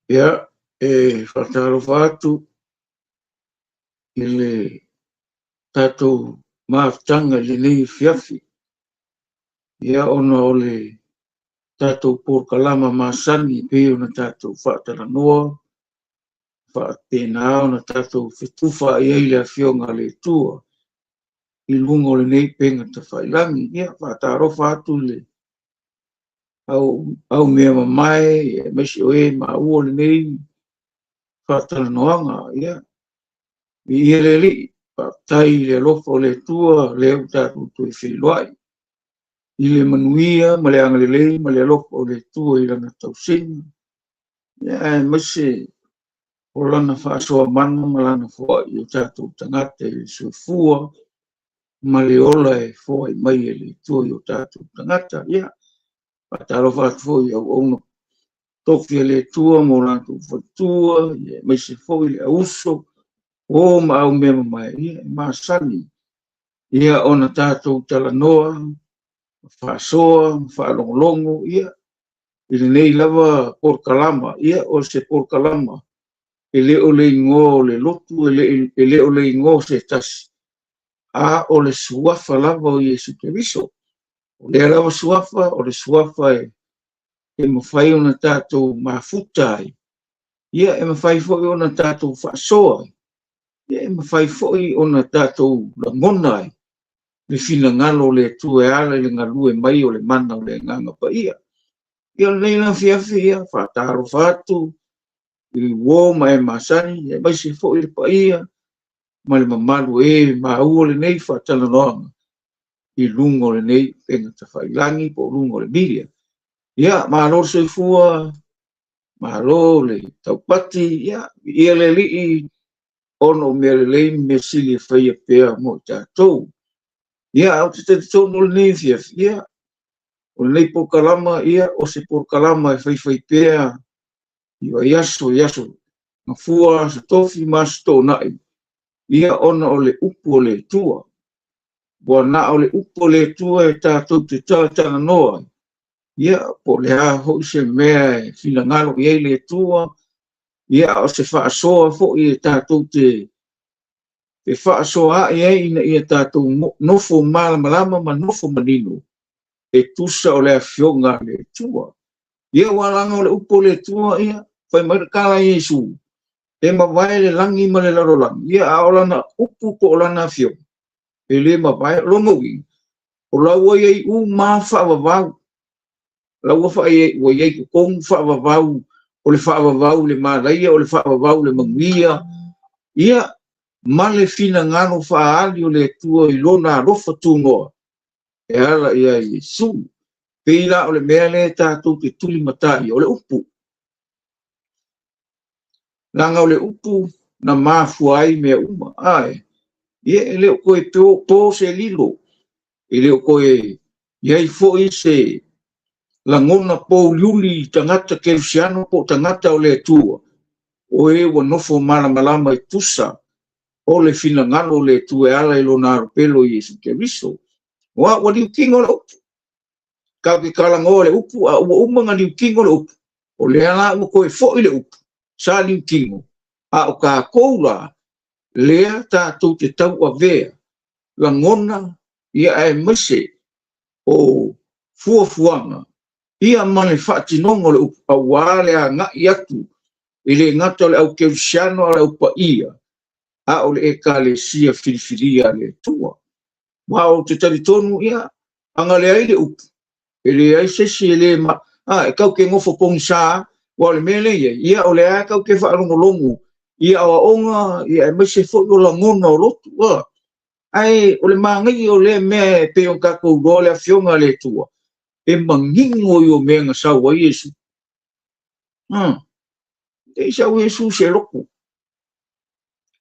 Ia, e faatalofa atu i le tatou mafutaga i lenei afiafi. Ia, ona o le tatou polokalama masani e pei ona tatou faatalanoa, faapena ona tatou fetufaai ai le Afioga a le Atua i luga o lenei upega tafailagi. Ia, faatalofa atu i le au mea mamae, aemaise o e maua lenei faatalanoaga. Ia, viia le Alii, faafetai i le alofa o le Atua lea ua tatou toe feiloai i le manuia ma le agalelei ma le alofa o le Atua i lana tausiga, ia, aemaise o lana faasoa mana ma lana foai o tatou tagata i le soifua ma le ola e foai mai e le Atua i o tatou tagata. Ia, faatalofa atu foi i auauna tofi a le Atua ma o latou faletua, aemaise foi le auso, o ma au mea mamae, ia, e masani ia ona tatou talanoa, faasoa, faalogologo, ia, i lenei lava polokalama, ia, o se polokalama e le o le igoa o le lotu, e le o le igoa o se tasi, a o le suafa lava o Iesu Keriso. O lea lava suafa, o le suafa e mafai ona tatou mafuta ai, ia, e mafai foi ona tatou faasoa ai, ia, e mafai foi ona tatou lagona ai le finagalo o le Atua e ala i le galue mai o le mana o le Agaga Paia. Ia, o lenei afiafi, ia, faatalofa atu i uo ma e masani, aemaise foi le paia ma le mamalu e maua lenei faatalanoaga i luga o lenei upega tafailagi po o luga o le media. Ia, malo le soifua, malo le taupati, ia, viia le Alii, ona o mea lelei ma mea sili e faia pea mo i tatou. Ia, ou te talitonu o lenei afiafi, ia, o lenei polokalama, ia, o se polokalama e faifai pea i vaiaso, i aso Gafua, aso Tofi ma aso Toonai, ia, ona o le upu o le Atua. Ua na o le upu o le Atua e tatou te talatalanoa ai, ia, po o le a foi se mea e finagalo i ai le Atua, ia, o se faasoa foi e tatou te fefaasoaai ai ina ia tatou nofo malamalama ma nofo manino e tusa o le Afioga a le Atua. Ia, ua laga o le upu o le Atua, ia, fai mai le tala a Iesu, e mavae le lagi ma le lalolagi, ia, a o lana upu po o lana afioga, e le mavae. O lona uiga, o la ua i ai uma faavavau, la ua ua i ai totonu faavavau, o le faavavau i le malaia, o le faavavau i le manuia, ia, ma le finagalo faaali o le Atua i lona alofa tunoa e ala ia Iesu. Pei la o le mea lea tatou te tulimata ia, o le upu. Leaga o le upu na mafua ai mea uma. Ae, ia, e le o toe po se lilo, e le o toe i ai foi se lagona pouliuli i tagata kerisiano po o tagata o le Atua, o e ua nofo malamalama e tusa o le finagalo o le Atua e ala i lona alopelo Iesu Keriso. Ua liutino le upu. Tatou te talanoa le upu, a ua uma na liutino le upu, o lea la ua toe foi le upu, sa liutino, a o tatou la, lea tatou te tauavea, lagona, ia aemaise o fuafuaga, ia ma le faatinoga o le upu, aua le agai atu, e le gata o le au kerisiano a o le au paia, a o le ekalesia filifilia a le Atua. Ma ou te talitonu, ia, ana leai le upu, e leai se isi e le ma, e tau te nofo pogisa, ua o le mea lea i ai, ia, o lea tau te faalogologo i aoaoga, ia, aemaise foi o lagona o lotu, Ae o le manaia o lea mea e pei ona tatou iloa le Afioga a le Atua, e manino i o mea na sau ai Iesu. E le i sau Iesu se lotu.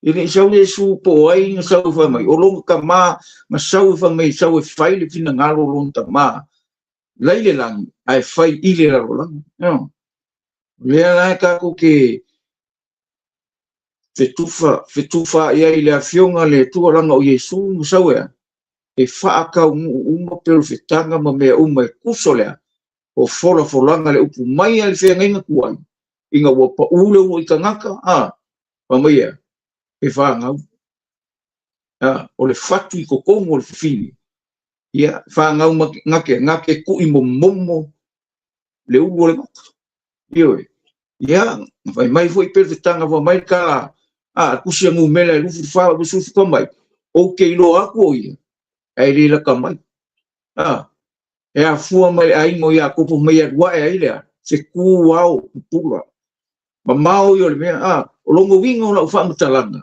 E le i sau Iesu po o ai na sau e fai mai, o lona tama na sau e fai mai, sau e fai le finagalo o lona tama, lai le lagi, ae fai i le lalolagi. O lea la e tatou te fetufa i ai le Afioga a le Atua, leaga o Iesu na sau e a? E faataunuu uma perofetaga ma mea uma e tusa o le a? O folafolaga le upu mai lava i le feagaiga tuai, Ina ua paʻū le uluai tagata, a, fai mai e a? E fanau. A, o le fatu i totonu o le fafine, ia, fanau na te, na te tui momomo le ulu o le gata. Ioe. Ia, na fai mai foi pelefetaga fai mai le tala a, le tusi a Numera e 24 ususu fai mai, ou te iloa atu o ia, ae le lata mai. A, e afua mai le aiga o Iakopo mai alu ae ai lea, se tu ao pupula. Mamao ia o le mea, a, o lona uiga o lau faamatalaga,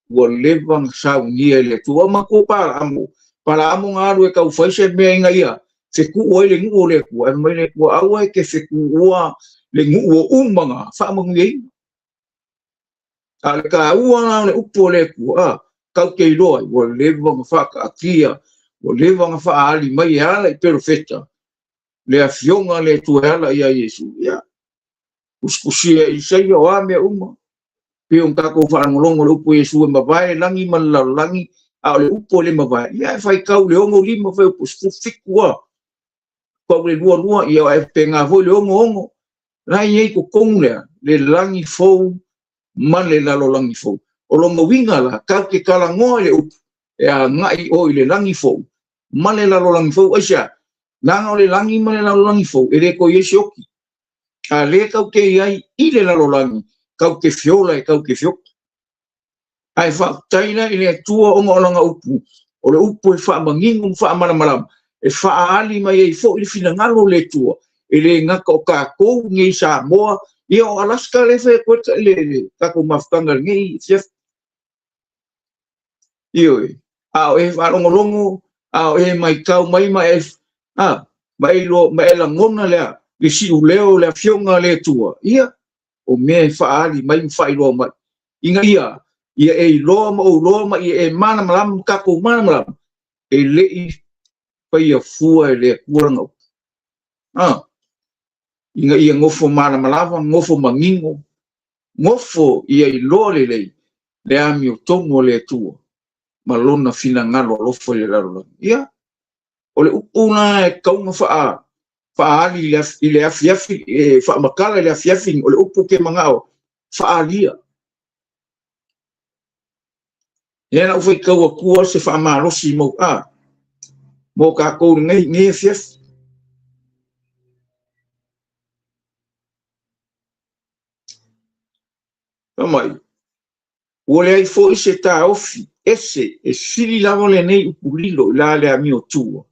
ua leva na saunia e le Atua. Ua matua Palaamo, Palaamo na alu e tau fai se mea ina ia fetuu ai le nuu o le Atua, ae fai mai le Atua, aua e te fetuua le nuu o uma na faamanuiaina. A o le taua la o le upu a le Atua, a, tatou te iloa ai, ua leva na faataatia, ua leva na faaali mai e ala i perofeta, le afioga a le Atua e ala ia Iesu. Ia, tusitusia e Isaia o a mea uma, pei ona tatou faalogologo i le upu a Iesu e mavae le lagi ma le lalolagi, a o le upu e le mavae, ia e faitau le 65 fuaiupu 17 a, tau le 22, ia e faapena foi le 66, la e i ai i totonu lea, le lagi fou ma le lalolagi fou. O lona uiga la, tatou te talanoa i le upu, e agai oe i le lagi fou ma le lalolagi fou. Aisea? Leaga o le lagi ma le lalolagi fou, e le toe i ai se oti. A lea tatou te i ai i le lalolagi, tatou te feola e tatou te feoti. Ae faafetai la i le Atua ona o lana upu, o le upu e faamanino ma faamalamalama, e faaali mai ai foi le finagalo o le Atua, e le gata o tatou nei Samoa, ia o Alaska lea e fai atu ai le tatou mafutaga i lenei afiafi. Ioe, a o e faalogologo, a o e matau mai ma e, a, ma e iloa, ma e lagona lea, le siuleo o le Afioga a le Atua, ia, o mea e faaali mai ma faailoa mai, ina ia, ia e iloa ma ou iloa ma ia e malamalama ma tatou malamalama, e le i faia fua e le Atua lana upu. A, ina ia nofo malamalama, nofo manino, nofo ia iloa lelei le amiotonu a le Atua ma lona finagalo alofa i le lalolagi. Ia, o le upu la e tatau ona faaali i le afiafi, e faamatala i le afiafi, o le upu ou te manao faaalia. Lea na ou faitau atua se faamalosi mo, a, mo tatou i lenei afiafi. Fai mai, ua leai foi se taofi ese e sili lava lenei upu lilo i la le amiotua.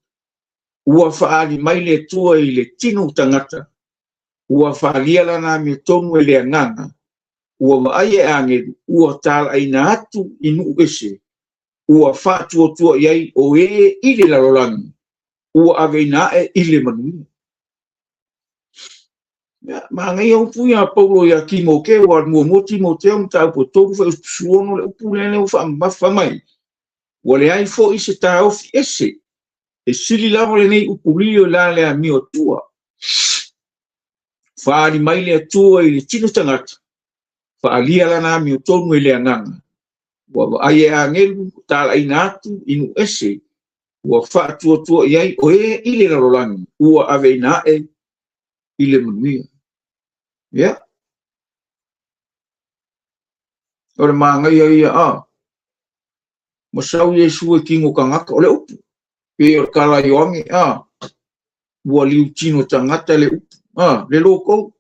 Ua faaali mai le Atua i le tino o tagata, ua faalia lana amiotonu e le agaga, ua vaai e agelu, ua talaaina atu i nuu ese, ua faatuatua i ai o e i le lalolagi, ua aveina ae i le manuia. Ia, manaia upu ia a Paulo ia Timoteo, a muamua Timoteo mataupu e 3 fuaiupu 16, le upu lea ua faamamafa mai. Ua leai foi se taofi ese, e sili lava lenei upu lio i la le amio Atua. Faaali mai le Atua i le tino tagata, faalia lana amiotonu e le agaga. Ua vaai e agelu, talaaina atu i nuu ese, ua faatuatua i ai o e i le lalolagi, ua aveina ae i le manuia. Ia, o le manaia ia, a, ua sau Iesu e tino tagata, o le upu, pei o le tala a Ioane, a, ua liutino tagata le upu, a, le lotou,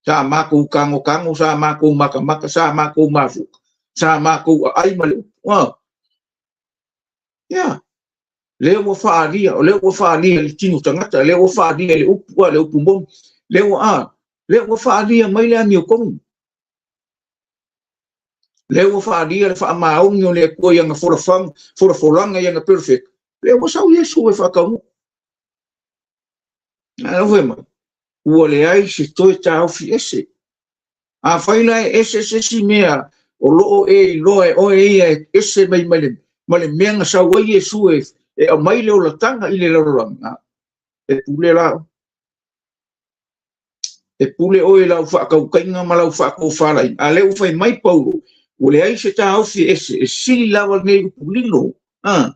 sa matou tangotango, sa matou matamata, sa matou mafuta, sa matou aai ma le upu, a. Ia, lea ua faaalia, o lea ua faaalia i le tino tagata, lea ua faaalia i le upu, a, le upu moni, lea ua, a, lea ua faaalia mai le amiotonu. Lea ua faaalia le faamaoni o le Atua i ana folafoga, folafolaga i ana perofeta, lea ua sau Iesu e faataunuu. Ae lau fai mai, ua leai se toe taofi ese. Afai la e ese se isi mea o lo o e iloa e oe ia e ese mai ma le, ma le mea na sau ai Iesu e, e aumai le olataga i le lalolagi, a, e pule la oe. E pule oe i lau faatautaiga ma lau faatofalaiga. A lea ua fai mai Paulo, ua leai se taofi e ese, e sili lava lenei upu lilo, a,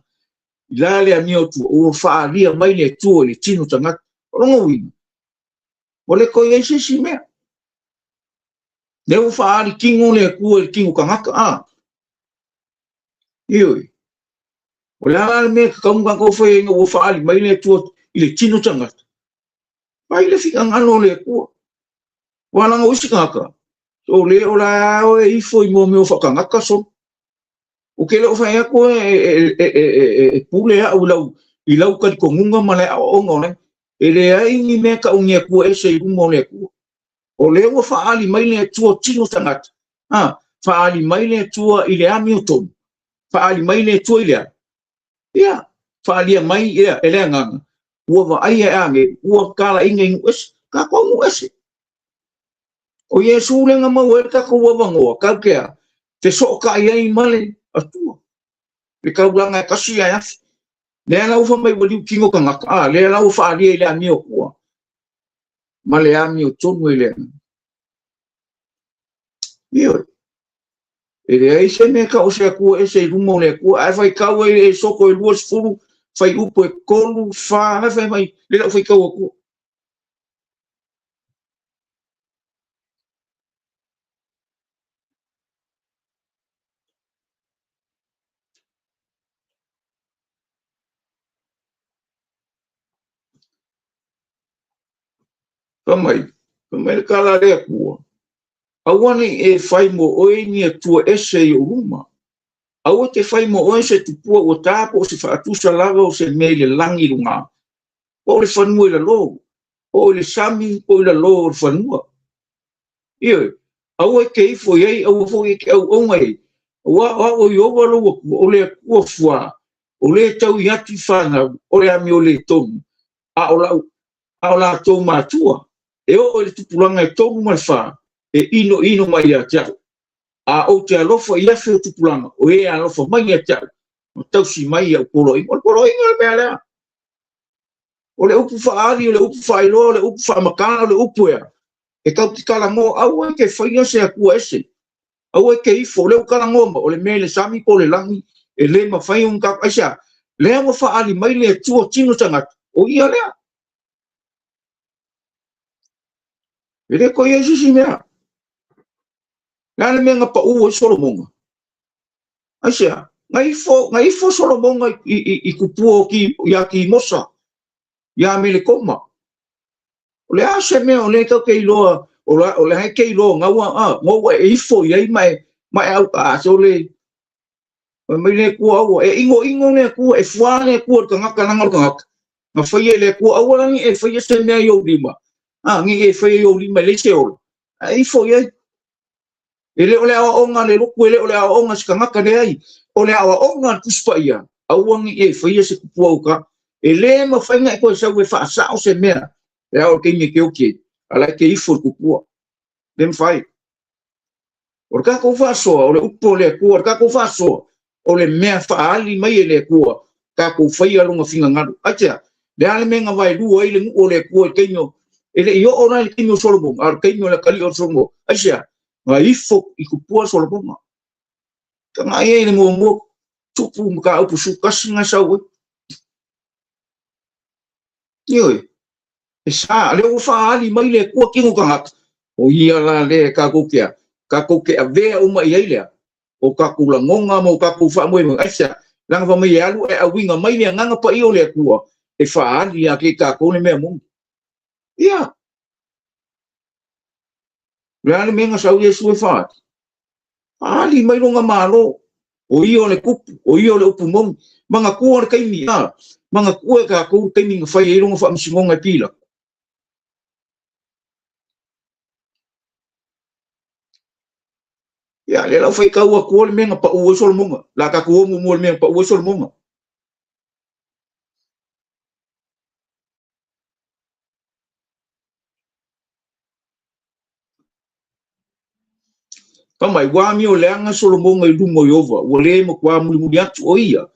i la le amio atu, ua faaalia mai le Atua i le tino tagata. O lona uiga, ua le toe i ai se isi mea. Lea ua faaali tino le Atua i le tino tagata, a? Ioe. O le a la le mea e tatau ona tatou faia ina ua faaali mai le Atua i le tino tagata? Fai le finagalo o le Atua. Aua leaga o isi tagata, o le o la e ifo i mea o faatagata solo. Ou te le o fai atu e pule au i lau talitonuga ma le aoaoga o lai. E leai ni mea tau ni Atua ese i luma o le Atua. O lea ua faaali mai le Atua tino tagata, a, faaali mai le Atua i le amiotonu, faaali mai le Atua i le a? Ia, faalia mai ia e le agaga, ua vaaia e agelu, ua talaiga i nuu ese, tatou nuu ese. O Iesu lea na maua ai le tatou avanoa, tatou te a? Fesootai ai ma le Atua. Le taulaga e tasi ae afi. Lea la ua fai mai ua liu tino tagata, a, lea la ua faalia i le amio Atua ma le amiotonu e le agaga. Ioe. E leai se mea tau o se Atua ese i luma o le Atua. Ae faitau ai e soko e 20, fuaiupu e 3, 4, la fai mai, le lau faitau atua. Fai mai, fai mai le tala a le Atua, aua ne i e fai mo oe ni Atua ese i ou luma. Aua te fai mo oe se tupua ua ta po o se faatusa lava o se mea i le lagi i luga, po o le fanua i lalo, po o i le sami po o i lalo o le fanua. Ioe, aua e te ifo i ai, aua foi e te auauna i ai, aua o au o Ieova lou Atua, o le Atua fuā, o le taui atu i fanau, o le amio le tonu, a o lau a o latou matua, e oo i le tupulaga e 3 ma le 4, e inoino mai ia te au. A ou te alofa i afe o tupulaga, o e alofa mai ia te au, ma tausi mai i au poloaiga. O le poloaiga le mea lea. O le upu faaali, o le upu faailoa, o le upu faamatala, o le upu ea, e tau te talanoa, aua e te faia se Atua ese. Aua e te ifo, o lea ua talanoa mai, o le mea i le sami po o le lagi, e le mafai ona tatou, aisea? Lea ua faaali mai le Atua tino tagata, o ia lea. E le toe i ai se isi mea. O le a le mea na pau ai Solomona? Aisea? Na ifo, na ifo Solomona i kupua o ki, ia Kimosa, ia Melekoma. O le a se mea o lea tatou te iloa, o lea e te iloa gaua, a, gaua e ifo i ai ma e, ma e au, a, se o le, fai mai le Atua aua, e inoino le Atua, e fuā le Atua i le tagata leaga o le tagata. Na faia e le Atua, aua la ne i e faia se mea i ou lima, a, ne i e faia i ou lima e leai se ola, ae ifo i ai. E le o le aoaoga a le lotu, e le o le aoaoga a se tagata, leai, o le aoaoga a le Tusi Paia, aua ne i e faia se kupua uta. E le mafai ona e toe sau e faasao se mea e ao i le taimi e te oti ai, a o la e te ifo i le kupua. Le mafai. O le tatou faasoa, o le upu o le Atua, o le tatou faasoa, o le mea faaali mai e le Atua, tatou faia lona finagalo. Aitea, le a le mea na vaelua ai le nuu o le Atua i le taimi o, e le i oo la i le taimi o Solomona, a o le taimi o le atalii o Solomona. Aisea, na ifo i tupua Solomona. Tagai ai i le muamua tupu mataupu 11 na sau ai. Ioe, e sa, lea ua faaali mai le Atua tino tagata, o ia la lea e tatou te a, tatou te avea uma i ai lea, o tatou lagona ma o tatou faamoemoe. Aisea? Leaga fai mai e alu ae auiga mai le Agaga Paia o le Atua e faaali ia te tatou le mea moni. Ia. O le a le mea na sau Iesu e faaali? Faaali mai lona Malo. O ia o le kupu, o ia o le upu moni. Manatua le taimi, a, manatua e tatou le taimi na fai ai lona faamasinoga e Pilato. Ia, lea la ua faitau atua le mea na pau ai Solomona. La tatou o muamua i le mea na pau ai Solomona. Fai mai, ua amio leaga Solomona i luma o Ieova, ua le matua mulimuli atu o ia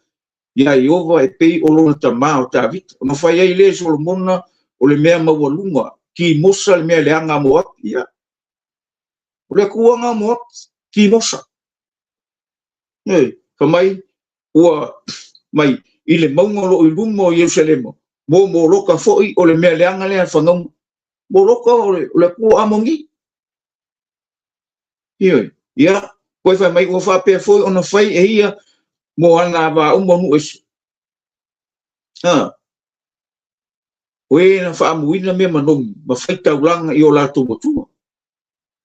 iā Ieova e pei o lona tamā o Tavita. Ona fai ai lea e Solomona o le mea maualuga, Kimosa le mea leaga a Moapi. Ia, o le Atua lena o Moapi, Kimosa. Ioe, fai mai, ua mai i le mauga o lo o i luma o Ierusalema, mo Moloka foi o le mea leaga lea a le fanauga. Moloka o le Atua o Amoni. Ioe, ia, koe fai mai ua faapea foi ona fai e ia mo ana ava uma nuu ese. O e na faamuina mea manogi ma fai taulaga i o latou atua.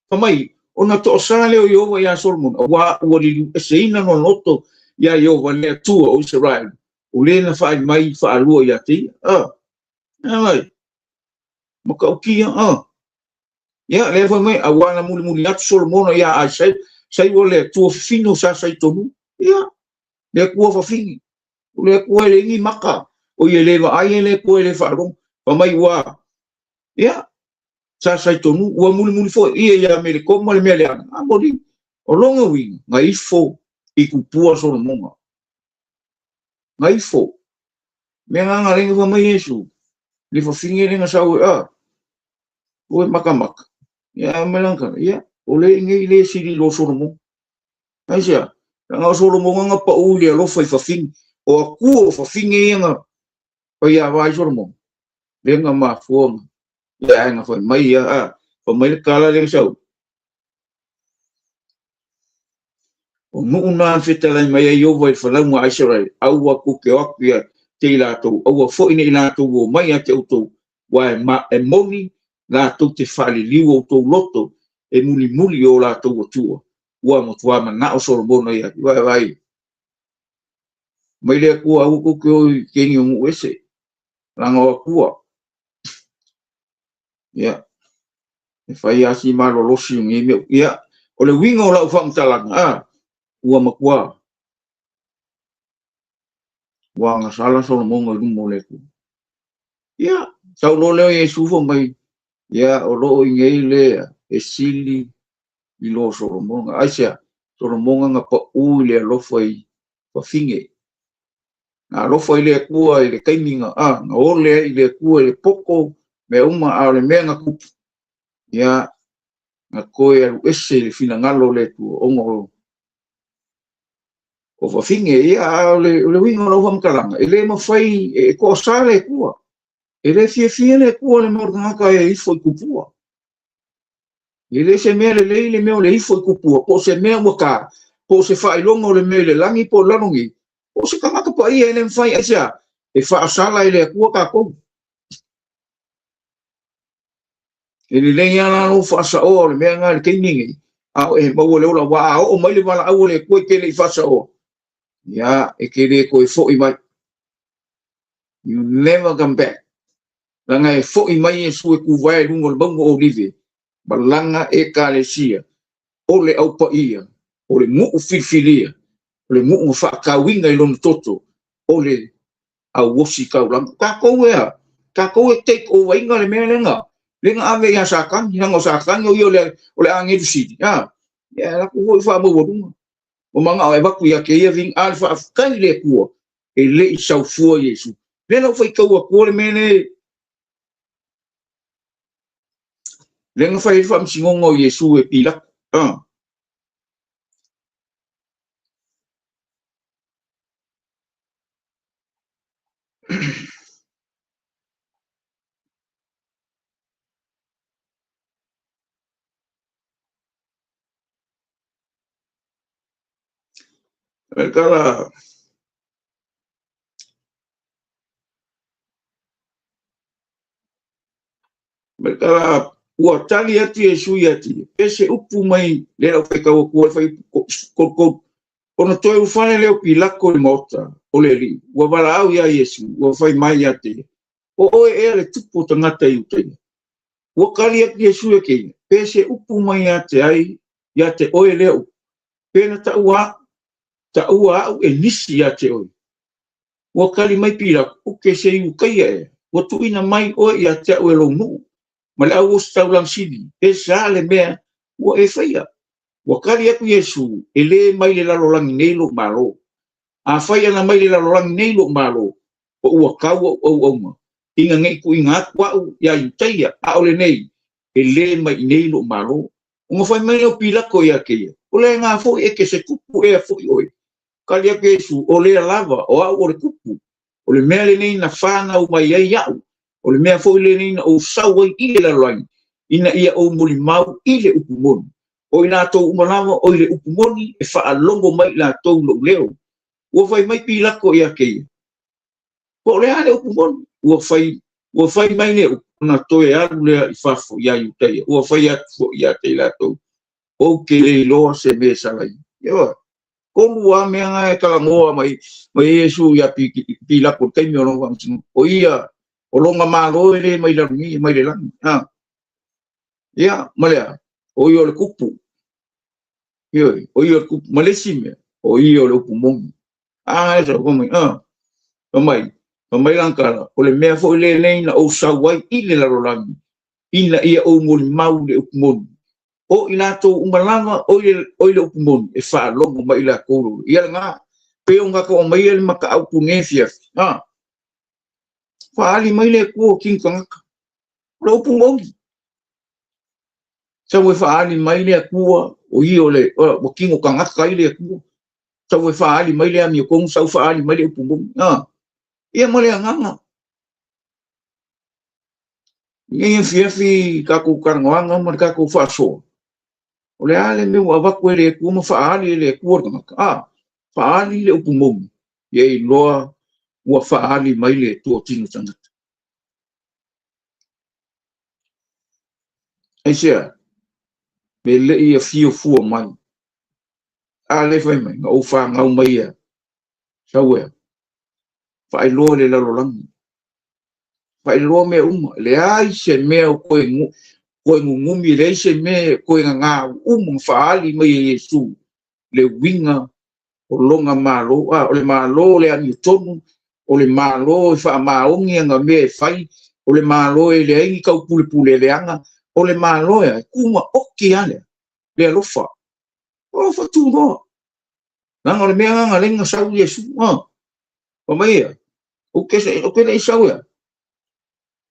Fai mai, ona toosā lea o Ieova iā Solomona, auā ua liliueseina lona loto iā Ieova le Atua o Isaraelu, o le na faaali mai faalua ia te ia. Ai, matautia, Ia, lea fai mai, auā na mulimuli atu Solomona iā Aisai, saiua le Atua fifino sa saitonu. Ia, le Atua fafine. O le Atua e leai ni maka, o ia e le vaai e le Atua e le faalogo. Fai mai ua, ia, sa saitonu, ua mulimuli foi ia ia Melekoma le mea leaga. A moli, o lona uiga, na ifo i tupua Solomona. Na ifo. Mea na na lenga fai mai Iesu, le fafine le na sau e, a, ue makamaka. Ia, mai lana tala, ia, o le nei le sili lo Solomona. Aisea, leaga o Solomona na pau i le alofa i fafine. O atua o fafine ia na faiava ai Solomona. Le na mafua na. Ia, ae na fai mai ia, a, fai mai le tala lea na sau. O nuu na na fetalai mai ai Ieova i le falauga a Isaraele, aua tou te o atu ia te i latou, aua foi ne i latou o mai ia te outou, aua e, ma, e moni latou te faaliliu outou loto e mulimuli i o latou atua, ua matuā manao Solomona ia atu. Vaai, mai le Atua, aua tou te o i keni o nuu ese, leaga o atua. Ia, e fai lava si malolosi o nei mea. Ia, o le uiga o lau faamatalaga, a, ua matua ua agasala Solomona i luma o le Atua. Ia, sau loa lea o Iesu fai mai, ia, o lo o i nei lea e sili i lo Solomona. Aisea? Solomona na pau i le alofa i fafine. Na alofa i le Atua i le taimi na, a, na ole ai i le Atua i le poto, mea uma, a o le mea na tupu, ia, na toe alu ese i le finagalo o le Atua, ona o fafine. Ia, a o le uiga o lau faamatalaga, e le mafai, e toasā le Atua. E le fiafia le Atua le mea o le tagata e ifo i tupua. E le se mea lelei le mea o le ifo i tupua, po o se mea ua ta, po o se faailoga o le mea i le lagi po o le lalo nei, po o se tagata paia e le mafai, aisea, e faasala e le Atua tatou. E lelei lava la lou faasaoa o le mea lena i le taimi nei, a o e maua le ola, aua a oo mai le valaau a le Atua e te le i faasaoa, ia, e te le toe foi mai. You never come back. Leaga e foi mai Iesu e tuvae i luga o le mauga o Olive, ma lana Ekalesia, o le au paia, o le nuu filifilia, o le nuu na faatauina i lona toto, o le auosi taulaga. Tatou e a? Tatou e take over ina le mea lea na ave ia Satani, leaga o Satani o ia o le agelu sili. A, ia, e latou foi faamaualuga. Ua manao e avatu ia te ia viiga, a le faafetai i le Atua, e le i sau fua Iesu. Lea la ua faitau atua le mea le, lea na fai ai le faamasinoga o Iesu e Pilato. Le tala ua tali atu Iesu ia te ia, pe se upu mai lea lau faitau atua le fuaiupu 33. Ona toe ulufale lea o Pilato i le maota o le alii, ua valaau ia Iesu, ua fai mai ia te ia, o oe ea le tupu o tagata Iutaia? Ua tali atu Iesu ia te ia, pe se upu mai ia te ai, ia te oe lea upu, pe na taua taua au e nisi ia te oe. Ua tali mai Pilato, u te se Iutaia ea, ua tuuina mai oe ia te au e lou nuu, ma le au ositaulaga sili, pe sa le mea ua e faia. Ua tali atu Iesu, e le mai le lalolagi nei lou Malo. Afai ana mai le lalolagi nei lou Malo, o ua tau au auauna, ina nei tuuina atu au ia Iutaia, a o lenei, e le mai i nei lou Malo. Ona fai mai lea o Pilato ia te ia, o le ga foi e te se tupu ea foi oe. Tali atu Iesu, o lea lava, o au o le tupu, o le mea lenei na fanau mai ai au, o le mea foi lenei na ou sau ai i le lalolagi, ina ia ou molimau i le upu moni. O i latou uma lava o i le upu moni e faalogo mai i latou lou leo. Ua fai mai Pilato ia te ia, Po o le a le upu moni? Ua fai mai le upu, ona toe alu lea i fafo ia Iutaia. Ua fai atu foi ia te i latou, ou te le iloa se mea e sala ai. Ioe. Tolu lava mea na e talanoa mai mai Iesu ia Pilato i le taimi o lona faamasinoga. O ia, o lona Malo e le mai lalogī, mai le lagi. Ha. Ia, ma lea, o ia o le tupu. Ioe, o ia o le tupu. Ma le isi mea, o ia o le upu moni. A, e sau mai, a, mai, mai lana tala, o le mea foi lenei na ou sau ai i le lalolagi, ina ia ou molimau le upu moni. O i latou uma lava o i le upu moni, e faalogo mai i latou lou. Ia lena, pe o ngā o mai le makaau pune fiafi. Ha, faali mai le Atua tino tagata. O le upu moni. Sau e faali mai le Atua, o ia o le o tino tagata ai le Atua. Sau e faali mai le amiotonu, sau faali mai le upu moni. Ha, ia ma le agaga. Nei fiafi tatou talanoaga ma le tatou faasoa. O le a le mea ua avatu e le Atua ma faaali e le Atua le tagata. A, faaali le upu moni. Ia iloa ua faaali mai le Atua tino tagata. Aisea, me le i afio fua mai. A le fai mai, na ou fanau mai ia. Sau ea, faailoa le lalolagi. Faailoa mea uma. Leai se mea o koe gugumi, leai se mea koe gagā uma faali mai e Iesu. Le uiga o lona Malo, a, o le Malo o le amiotonu, o le Malo e faamaoni ana mea e fai, o le Malo e leai ni taupulepule leaga, o le Malo e tumaoti lava lea, le alofa. Alofa tunoa. Leaga o le mea lena na leai na sau Iesu. A, fai mai ia, ou te le i sau ea.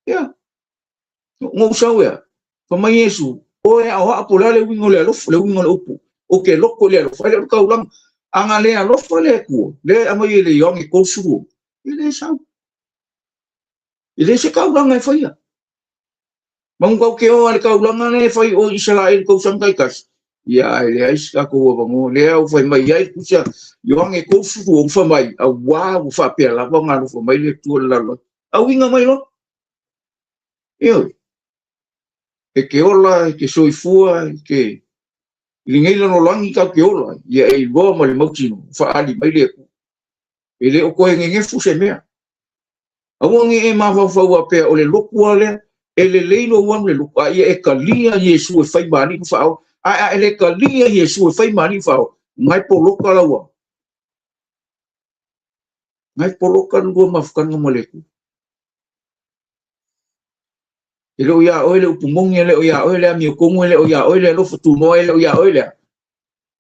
Ia, na ou sau ea. Fai mai Iesu, o e aoao po o le a le uiga o le alofa, le uiga o le upu. Ou te loto i le alofa, ai le o le taulaga. A na le alofa le Atua, le aumai e le Ioane 32, e le sau. E le se taulaga e faia. Manu kau ke o a le taulaga le e fai o Isaraelu tausaga taitasi. Ia, e leai se tatou avanoa. Lea ua fai mai ai kusa Ioane 32, fai mai, auā ua faapea lava ona alofa mai le Atua i le lalolagi. Auiga mai loa. Ioe. E ke ola, e ke soifua, e ke i lenei lalolagi tau ke ola, ia e iloa ma le mautinoa, faali mai le Atua. E le o koe gegefu se mea. Aua ne i e mafaufau faapea o le lotu lava lea, e lelei lou alu i le lotu, a ia e talia Iesu e fai ma alii ma faaola. Ae a e le talia Iesu e fai ma alii ma faaola, na e poloka laua. Na e poloka le lua mafutaga ma le Atua. E le o ia oe le upu moni, e le o ia oe le amiotonu, e le o ia oe le alofa tunoa, e le o ia oe lea.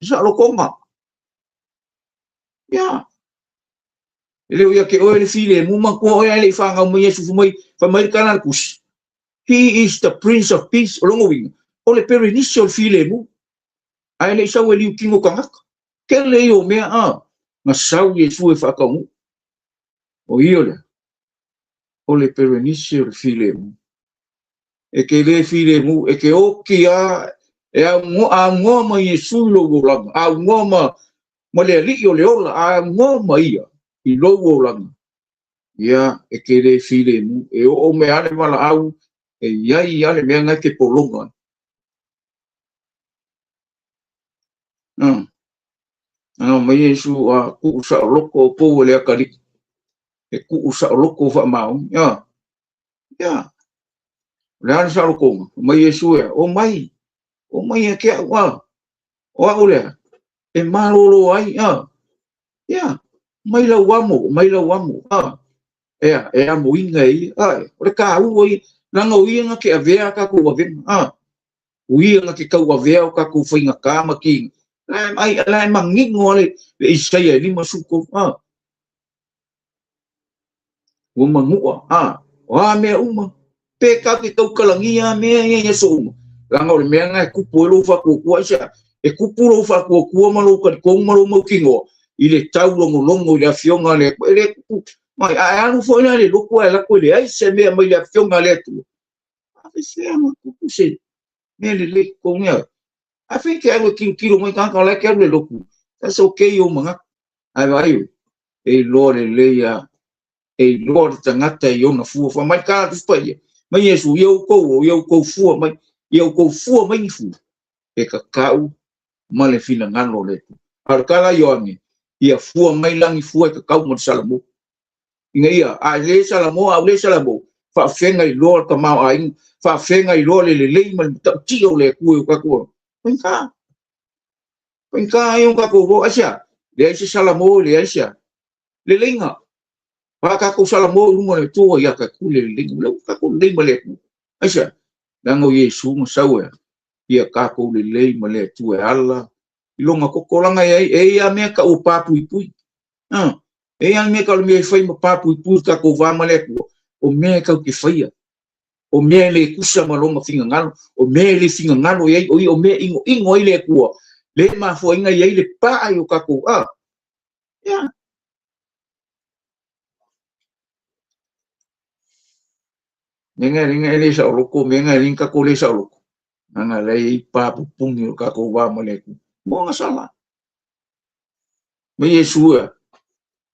E saolotoga. Ia. E le o ia te oe le filemu, matua oe ae le i fanau mai Iesu fai mai, fai mai le tala a le tusi. He is the Prince of Peace, o lona uiga, o le perenisi o le filemu. Ae le i sau e liu tino tagata. Tele ia o mea a, na sau Iesu e faataunuu. O ia lea, o le perenisi o le filemu. E te le filemu, e te oti a, e aunoa ma Iesu i lou olaga, aunoa ma le alii o le ola, aunoa ma ia i lou olaga. Ia, e te le filemu, e oo mai lava le valaau, e iai lava le mea na e te pologa ai. Ana mai Iesu a tuu saoloto o pou e le atalii. E tuu saoloto faamaoni. Ia, ia. O le a le saolotoga? Mai Iesu ea, o mai. O mai ia te au, a. O au lea, e malolo ai, a. Ia, mai lau amo, mai lau amo, a. Ea, e amoina e ia, a. O le tāua ia, leaga o ia na te avea tatou avega, a. O ia na te tau avea o tatou faigata ma kiga. La e, la e manino le Isaia e 53, a. Ua manua, a. O a mea uma, pe kau ke taukalagia mea ia i aso uma. Leaga o le mea na e kupu ai lou faatuatua aisea. E kupu lou faatuatua ma lou talitonu ma lou mautinoa i le taulogologo i le afioga a le Atua. E le kupu mai, a e alu foi la i le lotu ae alu atu e leai se mea mai le afioga a le Atua. A faifea ma kupu se mea lelei i totonu ia. Ae fai e te alu e tilotilo mai tagata o la e te alu i le lotu, that's okay i ou manatu. Ae vaai oe, e iloa lelei lava, e iloa le tagata i ona fua. Fai mai le tala a le Tusi Paia, mai Iesu, ia outou o, ia outou fua mai, ia outou fua mai ni fua, e tatau ma le finagalo o le Atua. A o le tala a Ioane, ia fua mai la ni fua e tatau ma le Salamo. Ina ia, a le Salamo, a ua le Salamo, faafefea ona iloa le tamaoaiga, faafefea ona iloa le lelei ma le matautia o le Atua i o tatou alofa? Faigata. Faigata ia ona tatou iloa. Aisea? Leai se Salamo, leai se a. Leleiga. A tatou Salamo i luga o le Atua, ia tatou le leleiga. O lea ua tatou lelei ma le Atua. Aisea? Leaga o Iesu na sau e ia tatou lelei ma le Atua e ala i lona toto. Leaga e i ai lava mea e tau o papuipui. E i ai lava mea e tau o le mea e fai ma papuipui le tatou va ma le Atua, o mea e tatou te faia, o mea e le tusa ma lona finagalo, o mea e le finagalo i ai o ia, o mea e inoino ai le Atua, le mafuaaina i ai le paa i o tatou, a. Ia. Mea na e le saoloto, mea na e le tatou le saoloto, leaga la e i ai pa pupuni o le tatou va ma le Atua. Mo na sala. Ma Iesu e,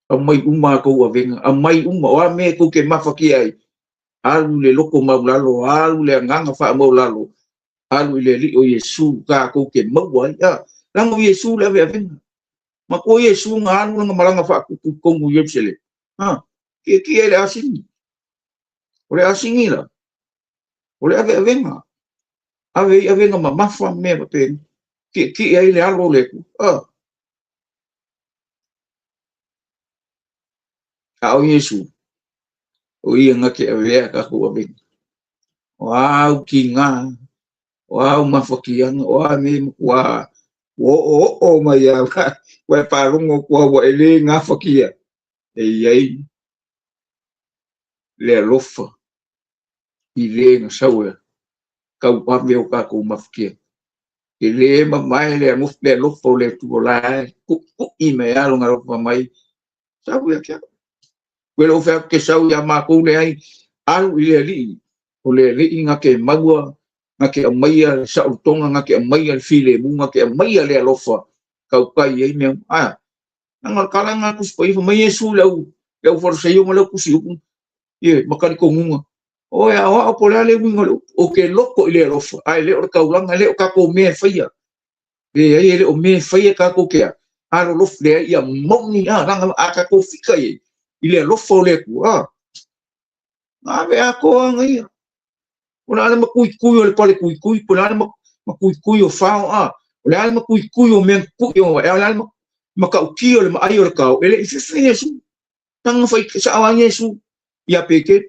aumai uma a tou avega, aumai uma, o a mea tou te mafatia ai, alu i le loto maulalo, alu i le agaga faamaulalo, alu i le Alii o Iesu tatou te maua ai. A, leaga o Iesu le aveavega. Matua Iesu na alu lana malaga faatupu i totonu o Ierusalema. A, tietie i le asini. O le asini la, o le aveavega. Ave ai avega mamafa ma mea faapena. Tietie ai le alo o le Atua. A. A o Iesu, o ia na te avea tatou avega. O a au tiga, o a au mafatiaga, o a mea matua ua oooo mai lava, ua e faalogo atu lava ua e le gafatia, e i ai le alofa i le na sau e tauave o tatou mafatiaga. E le mamae le alofa o le Atua la e tuitui mai lava lona alofa mai, sau ia te au. Ua le ou fai atu ke sau ia matou leai, alu i le Alii, o le Alii na te maua, na te aumaia le saolotoga, na te aumaia le filemu, na te aumaia le alofa, tautai ai mea uma. A, leaga o le tala lena a le Tusi Paia, fai mai Iesu i le au Farisaio ma le au tusi upu, ie, ma talitonuga, o e aoao po o le a le uiga o le upu, ou te loto i le alofa, ae le o le taulaga, e le o tatou mea e faia. Leai, e le o mea e faia tatou te alolofa, leai, ia moni a, leaga a tatou fika i ai, i le alofa o le Atua, a, na ave atoa aga ia. O le a le matuitui o le pale tuitui, po o le a le matuitui o fao, a, o le a le matuitui o mea na tutui o e, o le a le matautia o le maai o le kao, e le i fefe Iesu. Tanga fai sao a Iesu ia Peteru.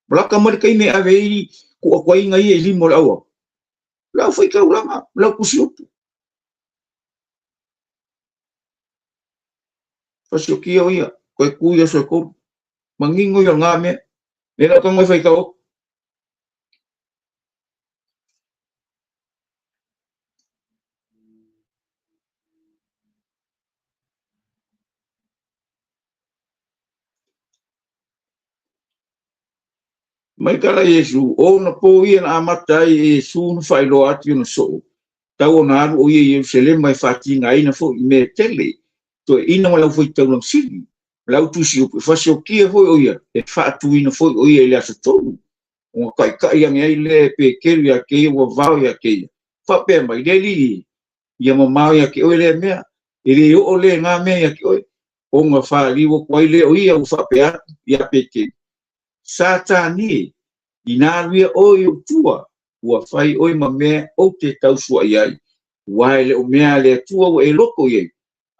Lata mai le taimi e ave ai tuu atu ai ia i lima o le auau. Le au faitaulaga, le au tusi upu. Fasiokia o ia, koe ku ia aso e tolu. Manino ia o lena mea. Le lau tago e faitau atu. Mai tala Iesu, o ona po ia na amata ai e Iesu ona faailoa atu i ona soo, tau ona alu o ia i Ierusalema e faatigaina foi i mea e tele, toeaina ma le aufaitaulaga sili, ma le autusi upu, e fasiokia foi o ia, e faatuina foi o ia i le aso tolu, ona taitai ane ai lea e Peteru ia te ia ua vao ia te ia, faapea mai, Le Alii e, ia mamao ia te oe lea mea, e le oo lena mea ia te oe, ona faliu atu ai lea o ia ua faapea atu ia Peteru, Satani e, inā alu ia oe i ou tua, ua fai oe ma mea ou te tausuaʻi ai, aua e le o mea a le Atua ua e loto i ai,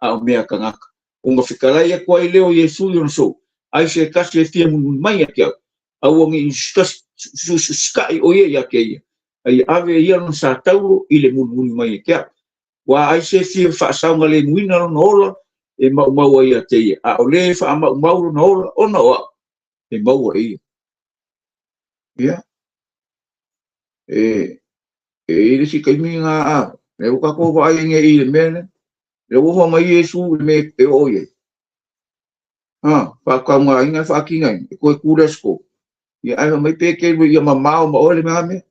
a o mea a kanaka. Ona fetalai aku ai lea o Iesū i ona sou, Ai se tasi e fia mulimuli mai ia te au, aua ne i usiusikai ʻo ia iā te ia, a ia ave e ia lona sātaulo i le mulimuli mai ia te au. Ua ai se fia faasaogalemuina lona ola e maumau ai ia te ia, a o le e faamaumau lona ola ona o au, e maua e ia. Ia, e, e i le isi taimi ngā a, e ua tatou vaai ai nei i le mea lea, le ua hoa mai Iesu i le mea e oo i ai. Ha, faataugaina e faatinaina, e toe tu le aso tolu. Ia, ae fai mai Peteru ia mamao ma oe le mea mea.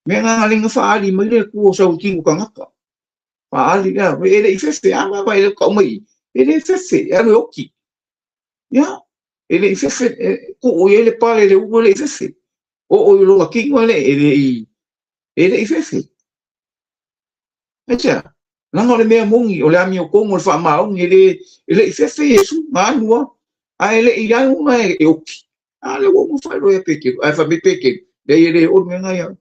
Mea na lenga faaali mai le Atua o sau i tino tagata. Faaali lea, e le i fefe, a vaavaai le tau mai i, e le fefe, e alu e oti. Ia, e le i fefe, tuu i ai le pale i le ulu e le i fefe. Oo i lona tino e le i fefe. Aisea? Leaga o le mea moni, o le amiotonu, o le faamaoni, e le i fefe Iesu, na alu lava, ae le i alu na e oti. A lea ua uma faailoa ia Peteru, ae fai mai Peteru, leai e le oo le mea lena ia oe.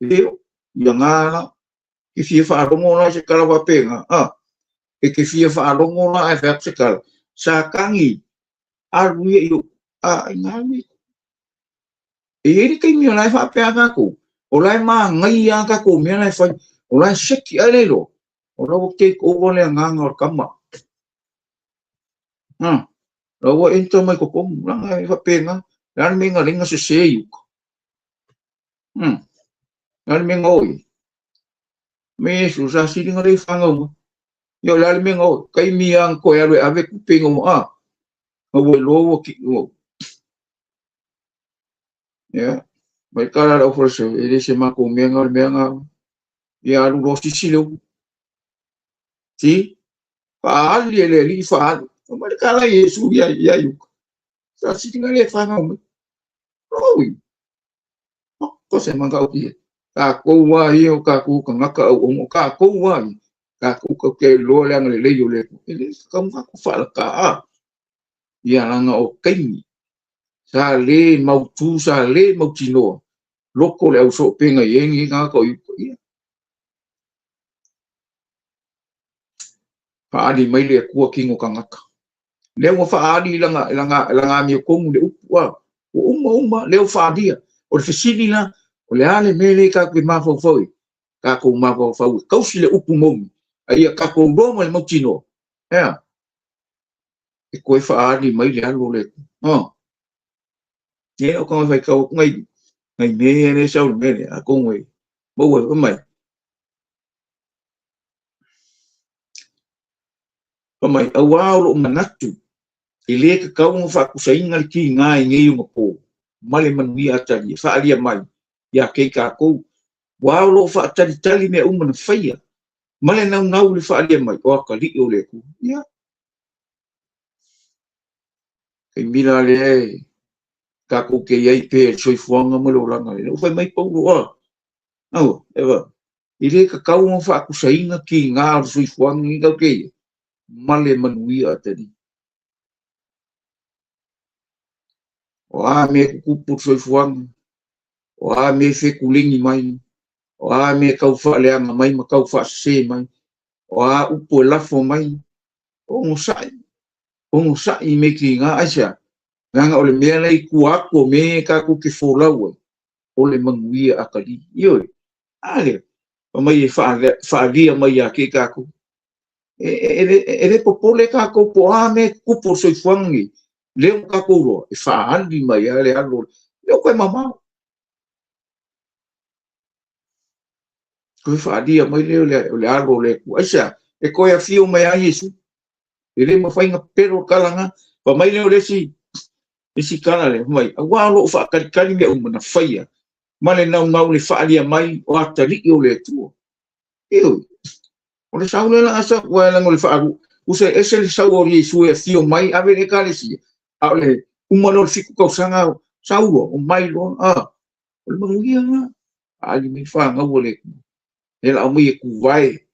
E le oo. Ia na la, e fia faalogo la i se tala faapena, a? E te fia faalogo la ae fai atu se tala, Satani, alu ia i ou, a, ina alu ia. E i ai le taimi o la e faapea tatou, o la e manaia a tatou mea la e fai, o la e seki, ae le iloa, o la ua take over le agaga o le tama. A, la ua enter mai totonu, leaga e faapena, le a le mea na laina sese i uka. Le a le mea na o i ai. Me Iesu, sa sili na le fanau mai. Ia o le a le mea na o i. Taimi lava na toe alu e ave tupe ina ua, a, na ua iloa ua ki, ua. Ia, mai tala le aufaleseu, e le se matou mea na o le mea na, ia alu loa sisi le upu. Si, faaali e le Alii faaali. Fai mai le tala a Iesu ia ia uka. Sa sili na le fanau mai. Oi, ko se matautia. Tatou lava ia o tatou tagata auauna, o tatou lava ia, tatou tatou te iloa le agalelei o le Atua. E le tatau ona tatou faalata. Ia leaga o taimi sa le mautu, sa le mautinoa, loko le ausoopega i ai lenei tagata o Iuta. Ia, faaali mai le Atua tino tagata. Lea ua faaali i lana amiotonu le upu, a, ua uma uma, lea ua faalia. O le fesili la, o le a le mea lea tatou te mafaufau i? Tatou mafaufau e tausi le upu moni, a ia tatou iloa ma le mautinoa, ea, e toe faaali mai le alo o le Atua. Ia, o ka faitau atu nai mea ia lea e sau i le mea lea, atonu e maua e fai mai. Fai mai, auā o lou manatu, e le tatau ona faatusaina le tiga i nei ona po, ma le manuia atalia, faaalia mai ia te i tatou, ua o lo o faatalitali mea uma na faia, ma le naunau i le faaalia mai o atalii o le Atua. Ia, taimi la lea e tatou te i ai pea i le soifuaga ma le olaga lea. Ua fai mai Paulo, a, aua, e va, e le tatau ona faatusaina tiga o le soifuaga lenei tatou te i ai, ma le manuia atalii. O a mea tutupu i le soifuaga, o a mea e fetuleni mai, o a mea e tau faaleaga mai ma tau faasese mai, o a upu e lafo mai, onosai, onosai i mea tiga, aisea? Leaga o le mea lea i tua atu o mea ia tatou te folau ai, o le manuia atalii. Ioe, a lea, fai mai e faaalia mai ia te i tatou. E le popole tatou po o a mea e tutupu o le soifuaga lenei, lea ua tatou iloa, e faaali mai lava le alo, e le o toe mamao. Toe faalia mai lea o le alo o le Atua. Aisea? E toe afio mai lava Iesu. E le mafai ona pepelo le tala lena. Fai mai lea o le isi tala lea, fai mai, auā o lo o faatalitali mea uma na faia, ma le naunau i le faalia mai o atalii o le Atua. Ioe. O le sau lea la a sau, ua leaga o le faalu, usa e ese le sau o Iesu e afio mai, ave le Ekalesia, a o le uma lea o le 7 tausaga, sau loa, omai loa, a, o le manuia lena, aali mai fanau a le Atua. E la aumai e tuvae,